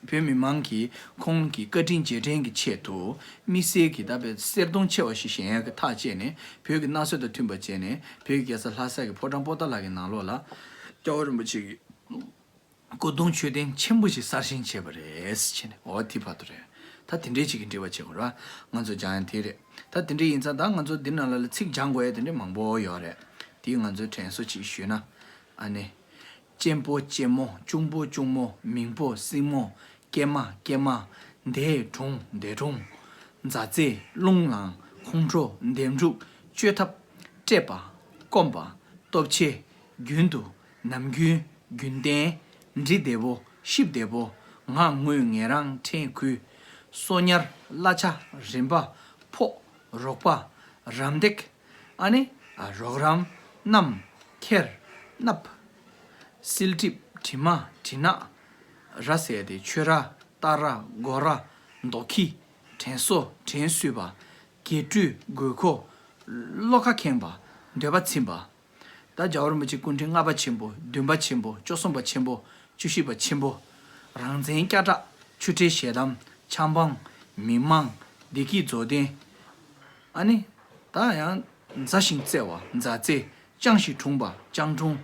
བོད་མི་མང་གིས་ཁོང་གི་བཀའ་དྲིན་རྗེས་དྲན་གྱི་ཆེད་དུ་དམིགས་བསལ་གྱི་ད་བོད་གསེར་སྡོང་ཆེ་བ་ཞིག་བཞེངས་ཡག་གི་ཐག་བཅད་ནས། བོད་ཀྱི་གནའ་སྲོལ་དང་མཐུན་པ་བྱས་ནས་བོད་ཀྱི་རྒྱལ་ས་ལྷ་ས་གི་ཕོ་བྲང་པོ་ཏཱ་ལ་གི་ནང་ལོགས་ལ་རྒྱལ་བ་རིན་པོ་ཆེ་གི་སྐུ་གདུང་མཆོད་རྟེན་ཆེན་པོ་ཞིག་གསར་བཞེངས་བྱས་པ་རེད་ཟེར་ནས། འོ་དེ་བར་དུ་རེད། ད་དེ་འདྲའི་ཅིག་གི་འབྲེལ་བ་བྱེད་དགོས་རེད་བ། ང་ཚོ་སྦྱང་ཡ་དེ་རེད། ད་དེ་འདྲ་ཡིན་ཙང་ད་ང་ཚོ་འདི་ནང་ལ་ལ་ཚིག་སྦྱང་དགོས་ཡ་དེ་འདྲ་མང་པོ་ཡོད་རེད། དེ་ང་ཚོའི་དྲན་གསོ་ཅིག་ཞུས་ན། ཨ་ནི། གཅེན་པོ་གཅེན་མོ། གཅུང་པོ་གཅུང་མོ། མིང་པོ་སྲིང་མོ། སྐྱེས་མ་སྐྱེས་མ། འདས་གྲོངས་འདས་གྲོངས། མཛའ་བརྩེ། རླུང་ལངས། ཁོང་ཁྲོ། འདེམས་སྒྲུག། བཅོས་ཐབས། སྤྲད་པ། སྐོམ་པ། ལྟོ་ཆས། རྒྱུན་དུ། ནམ་རྒྱུན། རྒྱུན་གཏན། འདྲི་བདེ་པོ། ཤི་བདེ་པོ། ང་དངོས་ངེད་རང་ཕྲན་ཁུལ། གསོ་ཉར། གླ་ཆ། རིན་པ། ཕོགས། རོགས་པ། རམ་འདེགས། ཨ་ནི། ཨ། རོགས་རམ། མནའམ། ཁྱེར། མནབ། བསིལ་གྲིབ། དྲི་མ། དྲི་ནག། ར་ཟེར་ཏེ་ཆོས་ར། སྟ་ར། སྒོ་ར། མདོག་ཁྱི། དྲན་གསོ། དྲན་གསོས་པ། གྱལ་སྤྲུལ། དགོས་མཁོ། བློ་ཁ་ཁེངས་པ། འདོད་པ་ཚིམ་པ། ད་རྒྱལ་བ་རིན་པོ་ཆེ་སྐུ་ཕྲེང་ལྔ་པ་ཆེན་པོ། བདུན་པ་ཆེན་པོ། བཅུ་གསུམ་པ་ཆེན་པོ། བཅུ་བཞི་པ་ཆེན་པོ། རང་བཙན་སྐྱ་བྲག། ཆུ་ཁྲལ་ཞལ་གདམས། ཆབ་འབངས། མི་མང་། བདེ་སྐྱིད་རྫོགས་ལྡན། ཨ་ནི། ད་ཡང་། མཛའ་ཞིང་བརྩེ་བ། མཛའ་བརྩེ། ཅང་ཞིག་གྲུང་པ། ཅང་གྲུང་།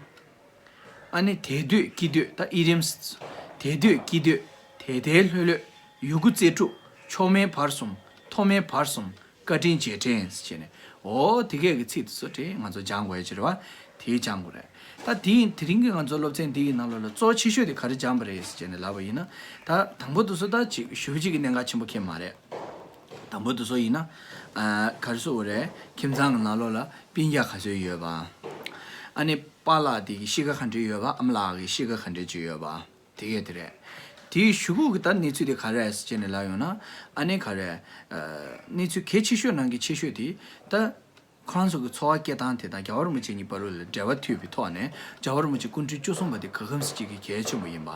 ཨ་ནི། དལ་སྡོད་སྐྱིད་སྡོད། ད་ཨི་རིམ། དལ་སྡོད་སྐྱིད་སྡོད། དལ་དལ་ལྷོད་ལྷོད། ཡོད་རྒུ་རྩལ་སྤྲུགས། མཆོག་དམན་བར་གསུམ། མཐོ་དམན་བར་གསུམ། བཀའ་དྲིན་རྗེས་དྲན་ཟེར་བྱས་ནས། འོ་དེ་གས་ཀྱི་ཚིག་དེ་ཚོ་དེ་ང་ཚོ་སྦྱང་དགོས་ཡ་ཅིག་རེད་བ། དེ་སྦྱང་དགོས་རེད། ད་དེ་དེ་རིང་གི་ང་ཚོ་སློབ་ཚན་འདི་ཡི་ནང་ལོགས་ལ་གཙོ་ཆེ་ཤོས་དེ་ག་རེ་སྦྱངས་པ་རེད་ཟེར་བྱས་ནས་ལབ་པ་ཡིན་ན། ད་དང་པོ་དེ་ཚོ་ད་ཅིག་ཞུ་བ་ཅིག་གི་གནད་འགག་ཆེན་པོ་ཁེལ་མ་རེད། དང་པོ་དེ་ཚོ་ཡིན་ན། ཨ། ག་རེ་ཟེར་དགོས་རེད། ཁྱིམ་ཚང་གི་ནང་ལོགས་ལ་སྤུན་ཀྱག་ག་ཚོད་ཡོད་པ། ཨ་ནི་པཱ་ལགས་དེ་གི་གཤིས་ཀ་ག་འདྲ་ཡོད་པ། ཨ་མ་ལགས་ཀྱི་གཤིས་ཀ་ག་འདྲ་ཅིག་ཡོད་པ། དེ་གས་དེ་རེད། དེའི་གཞུག་གུ་གི་ད་གནས་ཚུལ་དེ་ག་རེ་རེད་ཟེར་བྱས་ནས་ལབ་ཡོང་ན། ཨ་ནི་ག་རེ། ཨ། གནས་ཚུལ་གལ་ཆེ་ཤོས་ནང་གི་ཆེ་ཤོས་དེ། ད་ཁོ་རང་ཚོ་གི་འཚོ་བ་སྐྱེལ་སྟངས་དེ་དང་རྒྱལ་བ་རིན་པོ་ཆེ་གཉིས་བར་ལ་འབྲེལ་བ་མཐུད་པའི་ཐོག་ནས། རྒྱལ་བ་རིན་པོ་ཆེ་སྐུ་ཕྲེང་བཅུ་གསུམ་པ་དེ་ག་གམ་ཞིག་གི་གལ་ཆེན་པོ་ཡིན་པ།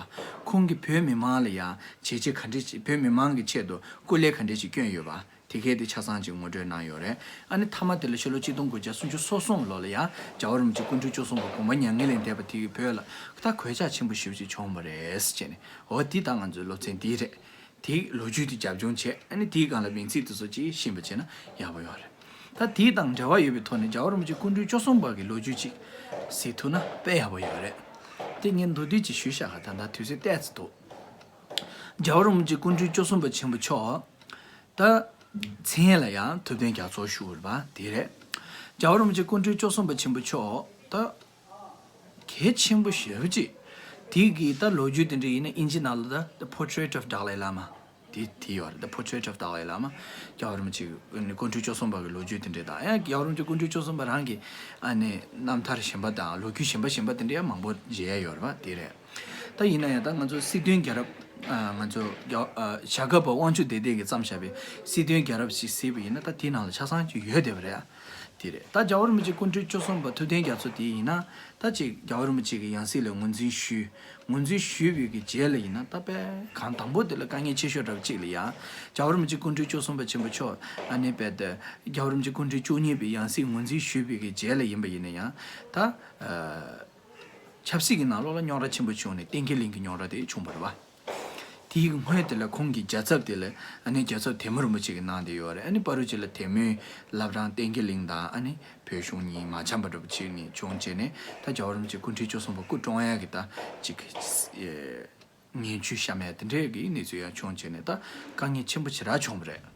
ཁོང་གིས་བོད་མི་མང་ལ་ཡང་བྱས་རྗེས་ག་འདྲས་ཅིག་བོད་མི་མང་གི་ཆེད་དུ་སྐུ་ལས་ག་འདྲས་ཅིག་བསྐྱོན་ཡོད་པ། དེ་གས་དེ་ཆ་ཚང་ཅིག་ངོ་སྤྲོད་གནང་ཡོད་རེད། ཨ་ནི་མཐའ་མ་དེ་ལ་ཕྱི་ལོ་ཆིག་སྟོང་དགུ་བརྒྱ་སུམ་ཅུ་སོ་གསུམ་ལོ་ལ་ཡང་རྒྱལ་བ་རིན་པོ་ཆེ་སྐུ་ཕྲེང་བཅུ་གསུམ་པ་དགོངས་པ་མྱ་ངན་ལས་འདས་པ་དེ་གི་བོད་ལ་ད་གོད་ཆག་ཆེན་པོ་ཞེ་པོ་ཅིག་བྱུང་བ་རེད་ཟེར་བྱས་ནས། འོ་དེ་ད་ང་ཚོའི་སློབ་ཚན་འདི་རེད། དེའི་ལོ་རྒྱུས་དེ་རྒྱབ་ལྗོངས་བྱས། ཨ་ནི་དེའི་སྒང་ལ་མིང་ཚིག་དེ་ཚོ་ཅིག་ཤེས་པ་བྱས་ན་ཡག་པོ་ཡོད་རེད། ད་དེའི་དང་འབྲེལ་བ་ཡོད་པའི་ཐོག་ནས་རྒྱལ་བ་རིན་པོ་ཆེ་སྐུ་ཕྲེང་བཅུ་གསུམ་པ་གི་ལོ་རྒྱུས་ཅིག་གཟིགས་ཐུབ་ན་དཔེ་ཡག་པོ་ཡོད་རེད། དེ་ངས་མདོར་བསྡུས་ཅིག་ཞུས་བཞག་ག་ད་ལྟ་དུས་ཚོད་ཏོག་ཙམ་འདུག་རྒྱལ་བ་རིན་པོ་ཆེ་སྐུ་ཕྲེང་བཅུ་གསུམ་པ་ཆེན་པོ་མཆོག་ད་མཚན་ལ་ཡང་ཐུབ་བསྟན་རྒྱ་མཚོ་ཞུ་བ་རེད་པ། དེ་རེད། རྒྱལ་བ་རིན་པོ་ཆེ་སྐུ་ཕྲེང་བཅུ་གསུམ་པ་ཆེན་པོ་མཆོག་ད་གལ་ཆེན་པོ་ཞེ་པོ་ཅིག་དེ་གི་ད་ལོ་རྒྱུས་དེ་འདྲ་ཡིན་ན་ཨིན་ཇི་ནང་ལ་ད་The Portrait of Dalai Lama དེ་དེ་ཡོད་རེད། The Portrait of Dalai Lama རྒྱལ་བ་རིན་པོ་ཆེ་གི་སྐུ་ཕྲེང་བཅུ་གསུམ་པ་གི་ལོ་རྒྱུས་དེ་འདྲ་དང་། ཡང་རྒྱལ་བ་རིན་པོ་ཆེ་སྐུ་ཕྲེང་བཅུ་གསུམ་པ་རང་གི་ཨ་ནི་རྣམ་ཐར་གཞན་པ་དང་ལོ་རྒྱུས་གཞན་པ་གཞན་པ་དེ་འདྲ་ཡང་མང་པོ་མཇལ་ཡ་ཡོད་རེད་པ། དེ་རེད། ད་ཡིན་ན་ཡང་ད་ང་ཚོ་སྲིད་དོན་རྒྱལ་རབས། ཨ། ང་ཚོ་རྒྱ། ཨ། ཞྭ་སྒབ་པ་དབང་ཕྱུག་བདེ་ལྡན་གྱིས་བརྩམས་བཞག་པའི་སྲིད་དོན་རྒྱལ་རབས་ཤིག་གཟིགས་པ་ཡིན་ན་ད་དེའི་ནང་ལ་ཆ་ཚང་ཅིག་ཡོད་བསྡད་པ་རེད། དེ་རེད། ད་རྒྱལ་བ་རིན་པོ་ཆེ་སྐུ་ཕྲེང་བཅུ་གསུམ་པ་ཐུབ་བསྟན་རྒྱ་མཚོ་དེ་ཡིན་ན། ད་ཅིག་རྒྱལ་བ་རིན་པོ་ཆེ་གི་ཡང་སྲིད་ལ་ངོས་འཛིན་ཞུས། ངོས་འཛིན་ཞུས་པའི་གི་རྗེས་ལ་ཡིན་ན་ད་དཔེ་གང་དང་པོ་དེ་ལ་དཀའ་ངལ་ཆེ་ཤོས་འདྲ་བ་ཅིག་ལ་ཡ། རྒྱལ་བ་རིན་པོ་ཆེ་སྐུ་ཕྲེང་བཅུ་གསུམ་པ་ཆེན་པོ་མཆོག་ཨ་ནི་དཔེ་དེ་རྒྱལ་བ་རིན་པོ་ཆེ་སྐུ་ཕྲེང་བཅུ་གཉིས་པའི་ཡང་སྲིད་ངོས་འཛིན་ཞུས་པའི་གི་རྗེས་ལ་ཡིན་པ་ཡིན་ན་ཡང་ད། ཨ། ཆབ་སྲིད་ཀྱི་ནང་ལོགས་ལ་རྙོག་དྲ་ཆེན་པོ་བྱུང་ནས་བསྟན་རྒྱས་གླིང་གི་རྙོག་དྲ་དེ་བྱུང་བ་རེད་པ། དེའི་སྔོན་དེ་ལ་ཁོང་གི་རྒྱལ་ཚབ་དེ་ལ་ཨ་ནི་རྒྱལ་ཚབ་དེ་མོ་རིན་པོ་ཆེ་གིས་གནང་བསྡད་ཡོད་རེད། ཨ་ནི་བར་དུ་ཅིག་ལ་དེ་མོའི་བླ་བྲང་བསྟན་རྒྱས་གླིང་དང་ཨ་ནི་བོད་གཞུང་གཉིས་མ་འཆམ་པ་འདྲ་པོ་བྱས་ནས་བྱུང་བྱས་ནས། ད་རྒྱལ་བ་རིན་པོ་ཆེ་སྐུ་ཕྲེང་བཅུ་གསུམ་པ་སྐུ་བཀྲོངས་ཡག་གི་ད་ཅིག་ངན་བྱུས་བཤམས་ཡག་དེ་འདྲའི་གི་གནས་ཚུལ་ཡང་བྱུང་བྱས་ནས་ད་དཀའ་ངལ་ཆེན་པོ་ཞེ་དྲག་བྱུང་བ་རེད།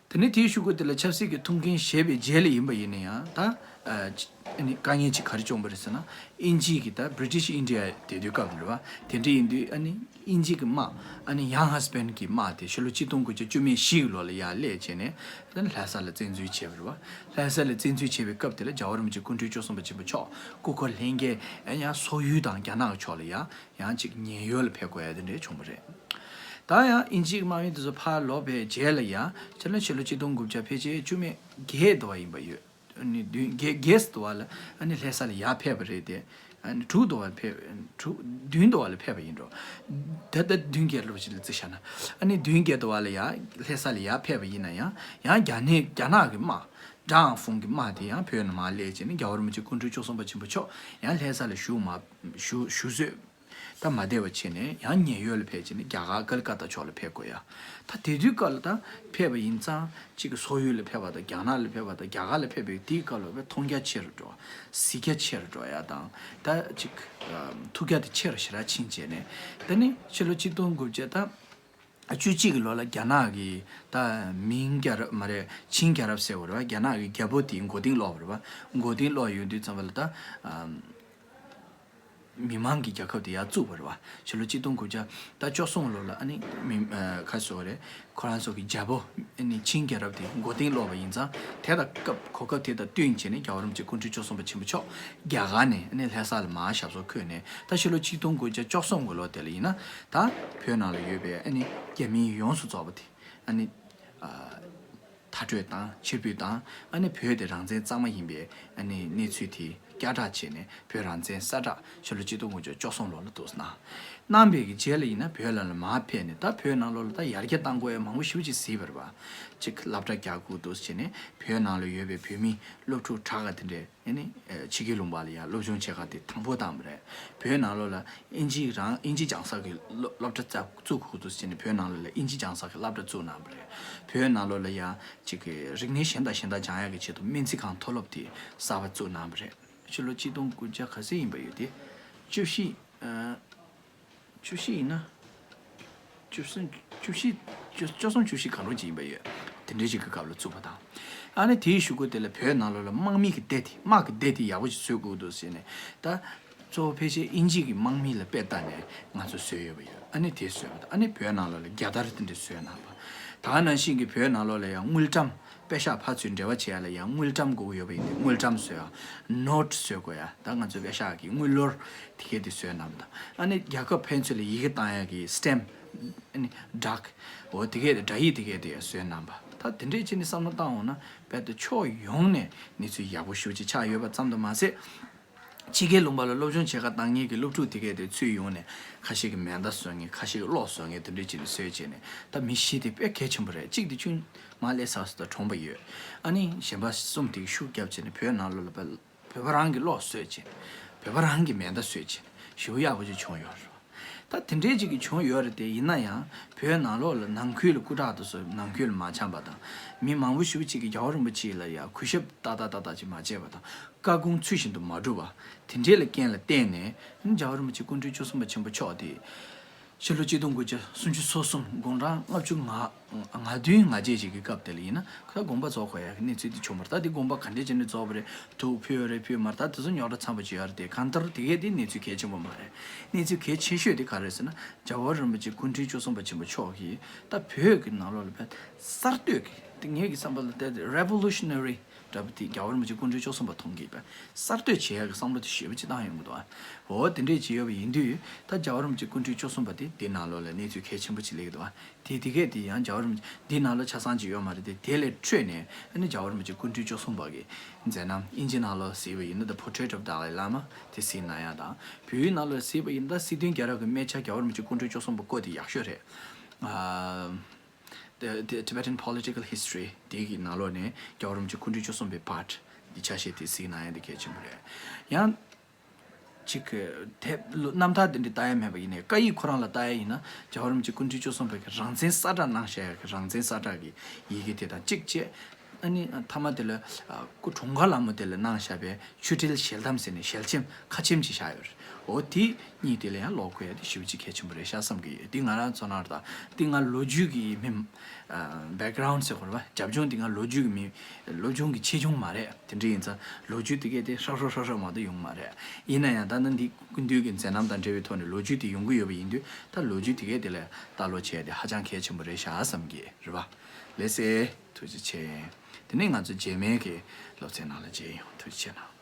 དེ་ནས་དེའི་གཞུག་གུ་དེ་ལ་ཆབ་སྲིད་ཀྱི་ཐུགས་འགན་བཞེས་པའི་རྗེས་ལ་ཡིན་པ་ཡིན་ན་ཡང་ད་ཨ་ནི་དཀའ་ངལ་ཅིག་ག་རེ་བྱུང་བ་རེད་ཟེར་ན། དབྱིན་ཇི་གི་ད་British India དེ་དུས་སྐབས་རེད་བ། དེ་འདྲ་ཡིན་དུས་ཨ་ནི་དབྱིན་ཇི་གི་དམག་ཨ་ནི་Young Husband གི་དམག་དེ་ཕྱི་ལོ་ཆིག་སྟོང་དགུ་བརྒྱ་བཅུ་མེད་བཞི་གི་ལོ་ལ་ཡར་སླེབས་བྱས་ནས་ད་ལྷ་ས་ལ་བཙན་འཛུལ་བྱས་པ་རེད་བ། ལྷ་ས་ལ་བཙན་འཛུལ་བྱས་པའི་སྐབས་དེ་ལ་རྒྱལ་བ་རིན་པོ་ཆེ་སྐུ་ཕྲེང་བཅུ་གསུམ་པ་ཆེན་པོ་མཆོག་སྐུ་འཁོར་ལྷན་རྒྱས་ཡང་སོག་ཡུལ་དང་རྒྱ་ནག་གི་ཕྱོགས་ལ་ཡང་ཡང་ཅིག་ཉེན་གཡོལ་ལ་ཕེབས་དགོས་ཡ་དེ་འདྲའི་བྱུང་བ་རེད། ད་ཡང་དབྱིན་ཇིའི་དམག་མི་དེ་ཚོ་ཕར་ལོག་པའི་རྗེས་ལ་ཡང་ཕྱི་ལོ་ཕྱི་ལོ་ཆིག་སྟོང་དགུ་བརྒྱ་ཕལ་ཆེར་བཅུ་མེད་བརྒྱད་དུ་བ་ཡིན་པ་ཡོད། ཨ་ནི་བདུན་བརྒྱད་བརྒྱད་དུ་བ་ལ་ཨ་ནི་ལྷ་ས་ལ་ཡར་ཕེབས་པ་རེད་དེ། ཨ་ནི་དྲུག་དུ་བ་ལ་ཕེབས་དྲུག་བདུན་དུ་བ་ལ་ཕེབས་པ་ཡིན་འགྲོ། ད་ལྟ་བདུན་བརྒྱད་ལོ་ཞིག་ལ་བརྩི་བཞག་ན། ཨ་ནི་བདུན་བརྒྱད་དུ་བ་ལ་ཡར་ལྷ་ས་ལ་ཡར་ཕེབས་པ་ཡིན་ན་ཡང་ཡང་རྒྱ་ནས་རྒྱ་ནག་གི་དམག་ཀྲང་ཧྥུང་གི་དམག་དེ་ཡང་བོད་ནང་མར་སླེབས་བྱས་ནས་རྒྱལ་བ་རིན་པོ་ཆེ་སྐུ་ཕྲེང་བཅུ་གསུམ་པ་ཆེན་པོ་མཆོག་ཡང་ལྷ་ས་ལ་བཞུགས་མ་བཞུགས་བཞུགས་བཟོས། ད་མ་བདེ་བ་བྱས་ནས་ཡང་ཉེན་གཡོལ་ལ་ཕེབས་བྱས་ནས་རྒྱ་གར་ཀལ་ཀ་ཏ་ཕྱོགས་ལ་ཕེབས་དགོས་ཡ། ད་དེ་དུས་སྐབས་ལ་ད་ཕེབས་པ་ཡིན་ཙང་གཅིག་གི་སོག་ཡུལ་ལ་ཕེབས་པ་དང་རྒྱ་ནག་ལ་ཕེབས་པ་དང་རྒྱ་གར་ལ་ཕེབས་པའི་དེའི་སྐབས་ལ་བས་མཐོང་རྒྱ་ཆེ་རུ་འགྲོ་བ། གཟིགས་རྒྱ་ཆེ་རུ་འགྲོ་ཡ་དང་ད་གཅིག་ཐུགས་རྒྱ་དེ་ཆེ་རུ་ཞེ་དྲག་ཕྱིན་བྱས་ནས། ད་ནི་ཕྱི་ལོ་ཆིག་སྟོང་དགུ་བརྒྱ་ད་བཅུ་གཅིག་གི་ལོ་ལ་རྒྱ་ནག་གི་ད་མིང་རྒྱལ་རབས་མ་རེད་ཆིང་རྒྱལ་རབས་ཟེར་བ་རེད་བ། རྒྱ་ནག་གི་རྒྱལ་པོ་དེའི་མགོ་རྟིང་སློག་པ་རེད་བ། མགོ་རྟིང་སློག་ཡོང་དུས་ཙམ་པ་ལ་ད། མི་མང་གི་རྒྱལ་ཁབ་དེ་ཡར་བཙུགས་པ་རེད་བ། ཕྱི་ལོ་ཆིག་སྟོང་དགུ་བརྒྱ་ད་བཅུ་གསུམ་ལོ་ལ་ཨ་ནི་མི་ཨ་ཁ་སོ་རེད། ཁོ་རང་ཚོ་གི་རྒྱལ་པོ་ཨ་ནི་ཆིང་རྒྱལ་རབས་དེ་མགོ་རྟིང་སློག་པ་ཡིན་ཙང་དེ་དང་སྐབས་གོ་སྐབས་དེ་དང་བསྟུན་བྱས་ནས་རྒྱལ་བ་རིན་པོ་ཆེ་སྐུ་ཕྲེང་བཅུ་གསུམ་པ་ཆེན་པོ་མཆོག་རྒྱ་གར་ནས་ཨ་ནི་ལྷ་ས་ལ་མར་ཞབས་སོར་འཁོད་ནས་ད་ཕྱི་ལོ་ཆིག་སྟོང་དགུ་བརྒྱ་བཅུ་གསུམ་གི་ལོ་དེ་ལ་ཡིན་ན་ད་བོད་ནང་ལ་ཡོད་པའི་ཨ་ནི་རྒྱ་མི་ཡོངས་སུ་རྫོགས་པ་དེ་ཨ་ནི་ཨ། མཐར་སྐྲོད་དང་ཕྱིར་འབུད་དང་ཨ་ནི་བོད་དེ་རང་བཙན་གཙང་མ་ཡིན་པའི་ཨ་ནི་གནས་ཚུལ་དེ་བསྐྱར་བསྒྲགས་བྱས་ནས་བོད་རང་བཙན་གསལ་བསྒྲགས་ཕྱི་ལོ་ཆིག་སྟོང་དགུ་བརྒྱ་བཅུ་གསུམ་ལོ་ལ་འདུག་གནང་། གནང་བའི་གི་རྗེས་ལ་ཡིན་ན་བོད་ལ་ལ་མར་ཕེབས་ནས་ད་བོད་ནང་ལོགས་ལ་ད་ཡར་རྒྱས་གཏང་དགོས་ཡ་མང་པོ་ཞེ་པོ་ཅིག་གཟིགས་པ་རེད་བ། གཅིག་སློབ་གྲྭ་རྒྱག་དགོས་འདུག་བྱས་ནས་བོད་ནང་ལ་ཡོད་པའི་བོད་མི་སློབ་ཕྲུག་གྲྭ་ཁ་དེ་འདྲས། ཨ་ནི་ཕྱི་རྒྱལ་ལུང་པ་ལ་ཡང་སློབ་སྦྱོང་བྱེད་ག་དེ་དང་པོ་བཏང་བ་རེད། བོད་ནང་ལོགས་ལ་དབྱིན་ཇི་རང་དབྱིན་ཇི་སྦྱང་ས་གི་སློབ་སློབ་གྲྭ་བཙུགས་བཙུགས་དགོས་འདུག་ཟེར་ནས་བོད་ནང་ལོགས་ལ་དབྱིན་ཇི་སྦྱང་ས་གི་སློབ་གྲྭ་བཙུགས་གནང་བ་རེད། བོད་ནང་ལོགས་ལ་ཡང་ཅིག་གི་རིག་གནས་གཞན་དང་གཞན་དག་སྦྱང་ཡག་གི་ཆེད་དུ་སྨན་རྩིས་ཁང་མཐོ་སློབ་དེ་གསར་པ་བཙུགས་གནང་བ་རེད། ཕྱི་ལོ་ཆིག་སྟོང་དགུ་བརྒྱ་ག་ཚོད་ཡིན་པ་ཡོད་དེ། བཅུ་བཞི། བཅུ་བཞི་ཡིན་ན། བཅུ་གསུམ་བཅུ་བཞི། བཅུ་བཅུ་གསུམ་བཅུ་བཞི་གང་རུང་ཅིག་ཡིན་པ་ཡོད། དེ་འདྲའི་ཅིག་གི་སྐབས་ལ་བཙུགས་པ་དང་། ཨ་ནི་དེའི་གཞུག་གུ་དེ་ལ་བོད་ནང་ལོགས་ལ་དམག་མི་གི་སྡེ་དེ་དམག་གི་སྡེ་དེ་ཡག་པོ་ཞིག་བཟོ་དགོས་འདུག་ཟེར་ནས་ད། གཙོ་བོ་ཕལ་ཆེར་དབྱིན་ཇི་གི་དམག་མི་ལ་དཔེ་ལྟ་ནས་ང་ཚོ་བཟོས་ཡོད་པ་ཡོད། ཨ་ནི་དེ་བཟོས་པ་དང་ཨ་ནི་བོད་ནང་ལོགས་ལ་རྒྱལ་དར་དེ་འདྲ་བཟོས་གནང་བ། ད་ག་ནང་བཞིན་གྱི་བོད་ནང་ལོགས་ལ་ཡང་དངུལ་ཀྲམ། པེ་ཤག་ཕར་ཚུར་འབྲེལ་བ་བྱེད་ཡ་ལ་ཡང་དངུལ་ཀྲམ་དགོས་ཀྱི་ཡོད་པ་ཡིན་ཏེ་དངུལ་ཀྲམ་བཟོས་ཡ། ནོ་ཊི་བཟོས་དགོས་ཡ། ད་ང་ཚོ་པེ་ཤག་གི་དངུལ་ལོར་དེ་གས་དེ་བཟོས་གནང་བ་དང་། ཨ་ནི་རྒྱལ་ཁབ་ཕན་ཚུན་ལ་ཡི་གེ་བཏང་ཡ་གི་སི་ཊེམ་ཕི། ཨ་ནི་ཌག་འོ་དེ་གས་དེ་འདྲ་ཡིག་དེ་གས་དེ་ཡ་བཟོས་གནང་བ། ད་དེ་འདྲས་བྱས་ནས་བསམ་བློ་བཏང་འོང་ན་དཔེ་ད་ཕྱོགས་ཡོངས་ནས་གནས་ཚུལ་ཡག་པོ་ཞེ་པོ་ཅིག་ཆགས་ཡོད་པ་ཙམ་དུ་མ་ཟད། ཕྱི་རྒྱལ་ལུང་པ་ལ་སློབ་སྦྱོང་བྱེད་ག་བཏང་མཁན་གྱི་སློབ་ཕྲུག་དེ་གས་དེ་ཚུར་ཡོང་ནས་ཁ་ཤས་ཀྱིས་མེ་མདའ་བཟོ་མཁན། ཁ་ཤས་ཀྱིས་གློག་བཟོ་མཁན། དེ་འདྲས་བྱས་ནས་བཟོས་བྱས་ནས་ད་མི་བཞི་དེ་དཔེ་གལ་ཆེན་པོ་རེད། གཅིག་དེ་ཆུང་མ་ལས་ས་སུ་ད་གྲོངས་པ་ཡོད། ཨ་ནི་གཞན་པ་གསུམ་དེ་གིས་ཤུགས་བརྒྱབ་བྱས་ནས་བོད་ནང་ལོགས་ལ་བོད་པ་རང་གི་གློག་བཟོས་བྱས་ནས་བོད་པ་རང་གི་མེ་མདའ་བཟོས་བྱས་ནས་ཞེ་པོ་ཡག་པོ་ཅིག་བྱུང་ཡོད་རེད། ད་དེ་འདྲས་ཅིག་གི་བྱུང་ཡོད་རེད་དེ། ཡིན་ན་ཡང་བོད་ནང་ལོགས་ལ་ནང་ཁུལ་ལ་སྐུ་དྲག་དེ་ཚོ་ནང་ཁུལ་ལ་མ་འཆམ་པ་དང་། མི་མང་པོ་ཞེ་པོ་ཅིག་གིས་རྒྱལ་བ་རིན་པོ་ཆེ་ལ་ཡ་གུས་ཞབས་ཏག་ཏག་ཏག་ཏག་ཅིག་མ་བྱས་པ་དང་། བཀའ་དགོངས་ཚུལ་བཞིན་དུ་མ་སྒྲུབ་པ། དེ་འདྲས་ལ་རྐྱེན་ལ་བརྟེན་ནས་རྒྱལ་བ་རིན་པོ་ཆེ་སྐུ་ཕྲེང་བཅུ་གསུམ་པ་ཆེན་པོ་མཆོག་དེ་ཕྱི་ལོ་ཆིག་སྟོང་དགུ་བརྒྱ་སུམ་ཅུ་སོ་གསུམ་དགུང་གྲངས་ལྔ་བཅུ་ང་ང་བདུན་ང་བརྒྱད་ཅིག་གི་སྐབས་དེ་ལ་ཡིན་ན་ཁོ་ད་དགོངས་པ་རྫོགས་དགོས་ཡ་གི་གནས་ཚུལ་དེ་བྱུང་བ་རེད། ད་དེ་དགོངས་པ་ག་འདྲས་བྱས་ནས་རྫོགས་པ་རེད། ཐུགས་ཕུལ་བ་རེད་ཕུལ་མ་རེད། ད་དེ་ཚོ་རྙོག་དྲ་ཚ་པོ་ཅིག་ཡོད་རེད་དེ། གང་ལྟར་དེ་གས་དེ་གནས་ཚུལ་གལ་ཆེན་པོ་མ་རེད། གནས་ཚུལ་གལ་ཆེ་ཤོས་དེ་ག་རེ་རེད་ཟེར་ན། རྒྱལ་བ་རིན་པོ་ཆེ་སྐུ་ཕྲེང་བཅུ་གསུམ་པ་ཆེན་པོ་མཆོག་གིས་ད་བོད་ཀྱི་ནང་ལོགས་ལ་བས་གསར་གཏོད་ཀྱི། དེ་ངེད་ཀྱི་བསམ་པ་ལ་ད་དེ་རེ་བོ་ལུ་ཤི་ན་རི་འདྲ་པོ་དེ་རྒྱལ་བ་རིན་པོ་ཆེ་སྐུ་ཕྲེང་བཅུ་གསུམ་པ་མཐོང་གི་བས་གསར་གཏོད་བྱེད་ཡག་གི་བསམ་བློ་དེ་ཞེ་པོ་ཅིག་བཏང་ཡོང་གི་འདུག་ཨ། འོ་དེ་འདྲས་ཅིག་ཡོད་པ་ཡིན་དུས་ད་རྒྱལ་བ་རིན་པོ་ཆེ་སྐུ་ཕྲེང་བཅུ་གསུམ་པ་དེ་དེ་ནང་ལོགས་ལ་གནས་ཚུལ་གལ་ཆེན་པོ་ཅིག་སླེབས་ཀྱི་འདུག་ཨ། དེ་དེ་གས་དེ་ཡང་རྒྱལ་བ་རིན་པོ་ཆེ་འདི་ནང་ལ་ཆ་ཚང་ཅིག་ཡོད་མ་རེད་དེ། དེ་ལས་འཕྲོས་ནས་ཨ་ནི་རྒྱལ་བ་རིན་པོ་ཆེ་སྐུ་ཕྲེང་བཅུ་གསུམ་པ་གི་མཛད་རྣམ་དབྱིན་ཇི་ནང་ལོགས་གཟིགས་པ་ཡིན་ན། The Portrait of Dalai Lama དེ་གཟིགས་གནང་ཡ་དང་། བོད་ཡིག་ནང་ལོགས་གཟིགས་པ་ཡིན་ན་ད་སྲིད་དོན་རྒྱལ་རབས་ཀྱི་སྨད་ཆ་རྒྱལ་བ་རིན་པོ་ཆེ་སྐུ་ཕྲེང་བཅུ་གསུམ་པ་བཀོད་དེ་ཡག་ཤོས་རེད། ཨ། The The Tibetan Political History དེ་གི་ནང་ལོགས་ནས་རྒྱལ་བ་རིན་པོ་ཆེ་སྐུ་ཕྲེང་བཅུ་གསུམ་པའི་པར་འདི་ཆ་ཤས་དེ་གཟིགས་གནང་ཡ་དེ་གལ་ཆེན་པོ་རེད། ཡང་། ཅིག་གི་དེབ་རྣམ་ཐར་དེ་འདྲ་ལྟ་ཡ་མེད་པ་ཡིན་ནའི་བཀའ་ཡིག་ཁོ་རང་ལ་ལྟ་ཡ་ཡིན་ན་རྒྱལ་བ་རིན་པོ་ཆེ་སྐུ་ཕྲེང་བཅུ་གསུམ་པའི་གི་རང་བཙན་གསལ་བསྒྲགས་གནང་བཞག་ཡ་གི་རང་བཙན་གསལ་བསྒྲགས་ཀྱི་ཡི་གེ་དེ་དང་གཅིག་བྱས། ཨ་ནི་མཐའ་མ་དེ་ལ་སྐུ་གྲོངས་ཁ་ལ་མོ་དེ་ལ་གནང་བཞག་པའི་ཆོས་འབྲེལ་ཞལ་གདམས་ཟེར་ནས་ཞལ་ཆེམས་ཁ་ཆེམས་ཅིག་བཞག་ཡོད་རེད། འོ་དེ་གཉིས་དེ་ལ་ཡང་ཀློག་དགོས་ཡ་དེ་ཞེ་པོ་ཅིག་གལ་ཆེན་པོ་རེད་ཤག་བསམ་གི་ཡོད། དེ་ང་རང་ཚོ་ནང་རེད་ད། དེ་ང་ལོ་རྒྱུས་ཀྱི་མི་background ཟེར་དགོས་རེད་བ། རྒྱབ་ལྗོངས་དེ་ང་ལོ་རྒྱུས་ཀྱི་མི་ལོ་ལྗོངས་ཀྱི་ཆེ་ཆུང་མ་རེད། དེ་འདྲ་ཡིན་ཙང་ལོ་རྒྱུས་དེ་གས་དེ་ཧྲ་ཧྲ་ཧྲ་ཧྲ་མ་གཏོགས་ཡོང་མ་རེད། ཡིན་ན་ཡང་ད་ནི་འདི་སྐུ་མདུན་གྱི་མཛད་རྣམ་དང་འབྲེལ་བའི་ཐོག་ནས་ལོ་རྒྱུས་དེ་ཡོང་གི་ཡོད་པ་ཡིན་དུས་ད་ལོ་རྒྱུས་དེ་གས་དེ་ལ་ལྟ་ཀློག་བྱས་ཏེ་ཧ་ཅང་གལ་ཆེན་པོ་རེད་ཤག་བསམ་གི་རེད་བ། ལགས་སེ། ཐུགས་རྗེ་ཆེ། དེ་ནས་ང་ཚོ་རྗེས་མའི་གི་སློབ་ཚན་ནང་ལ་མཇལ་ཡོང་། ཐུགས་རྗེ་ཆེ་གནང་།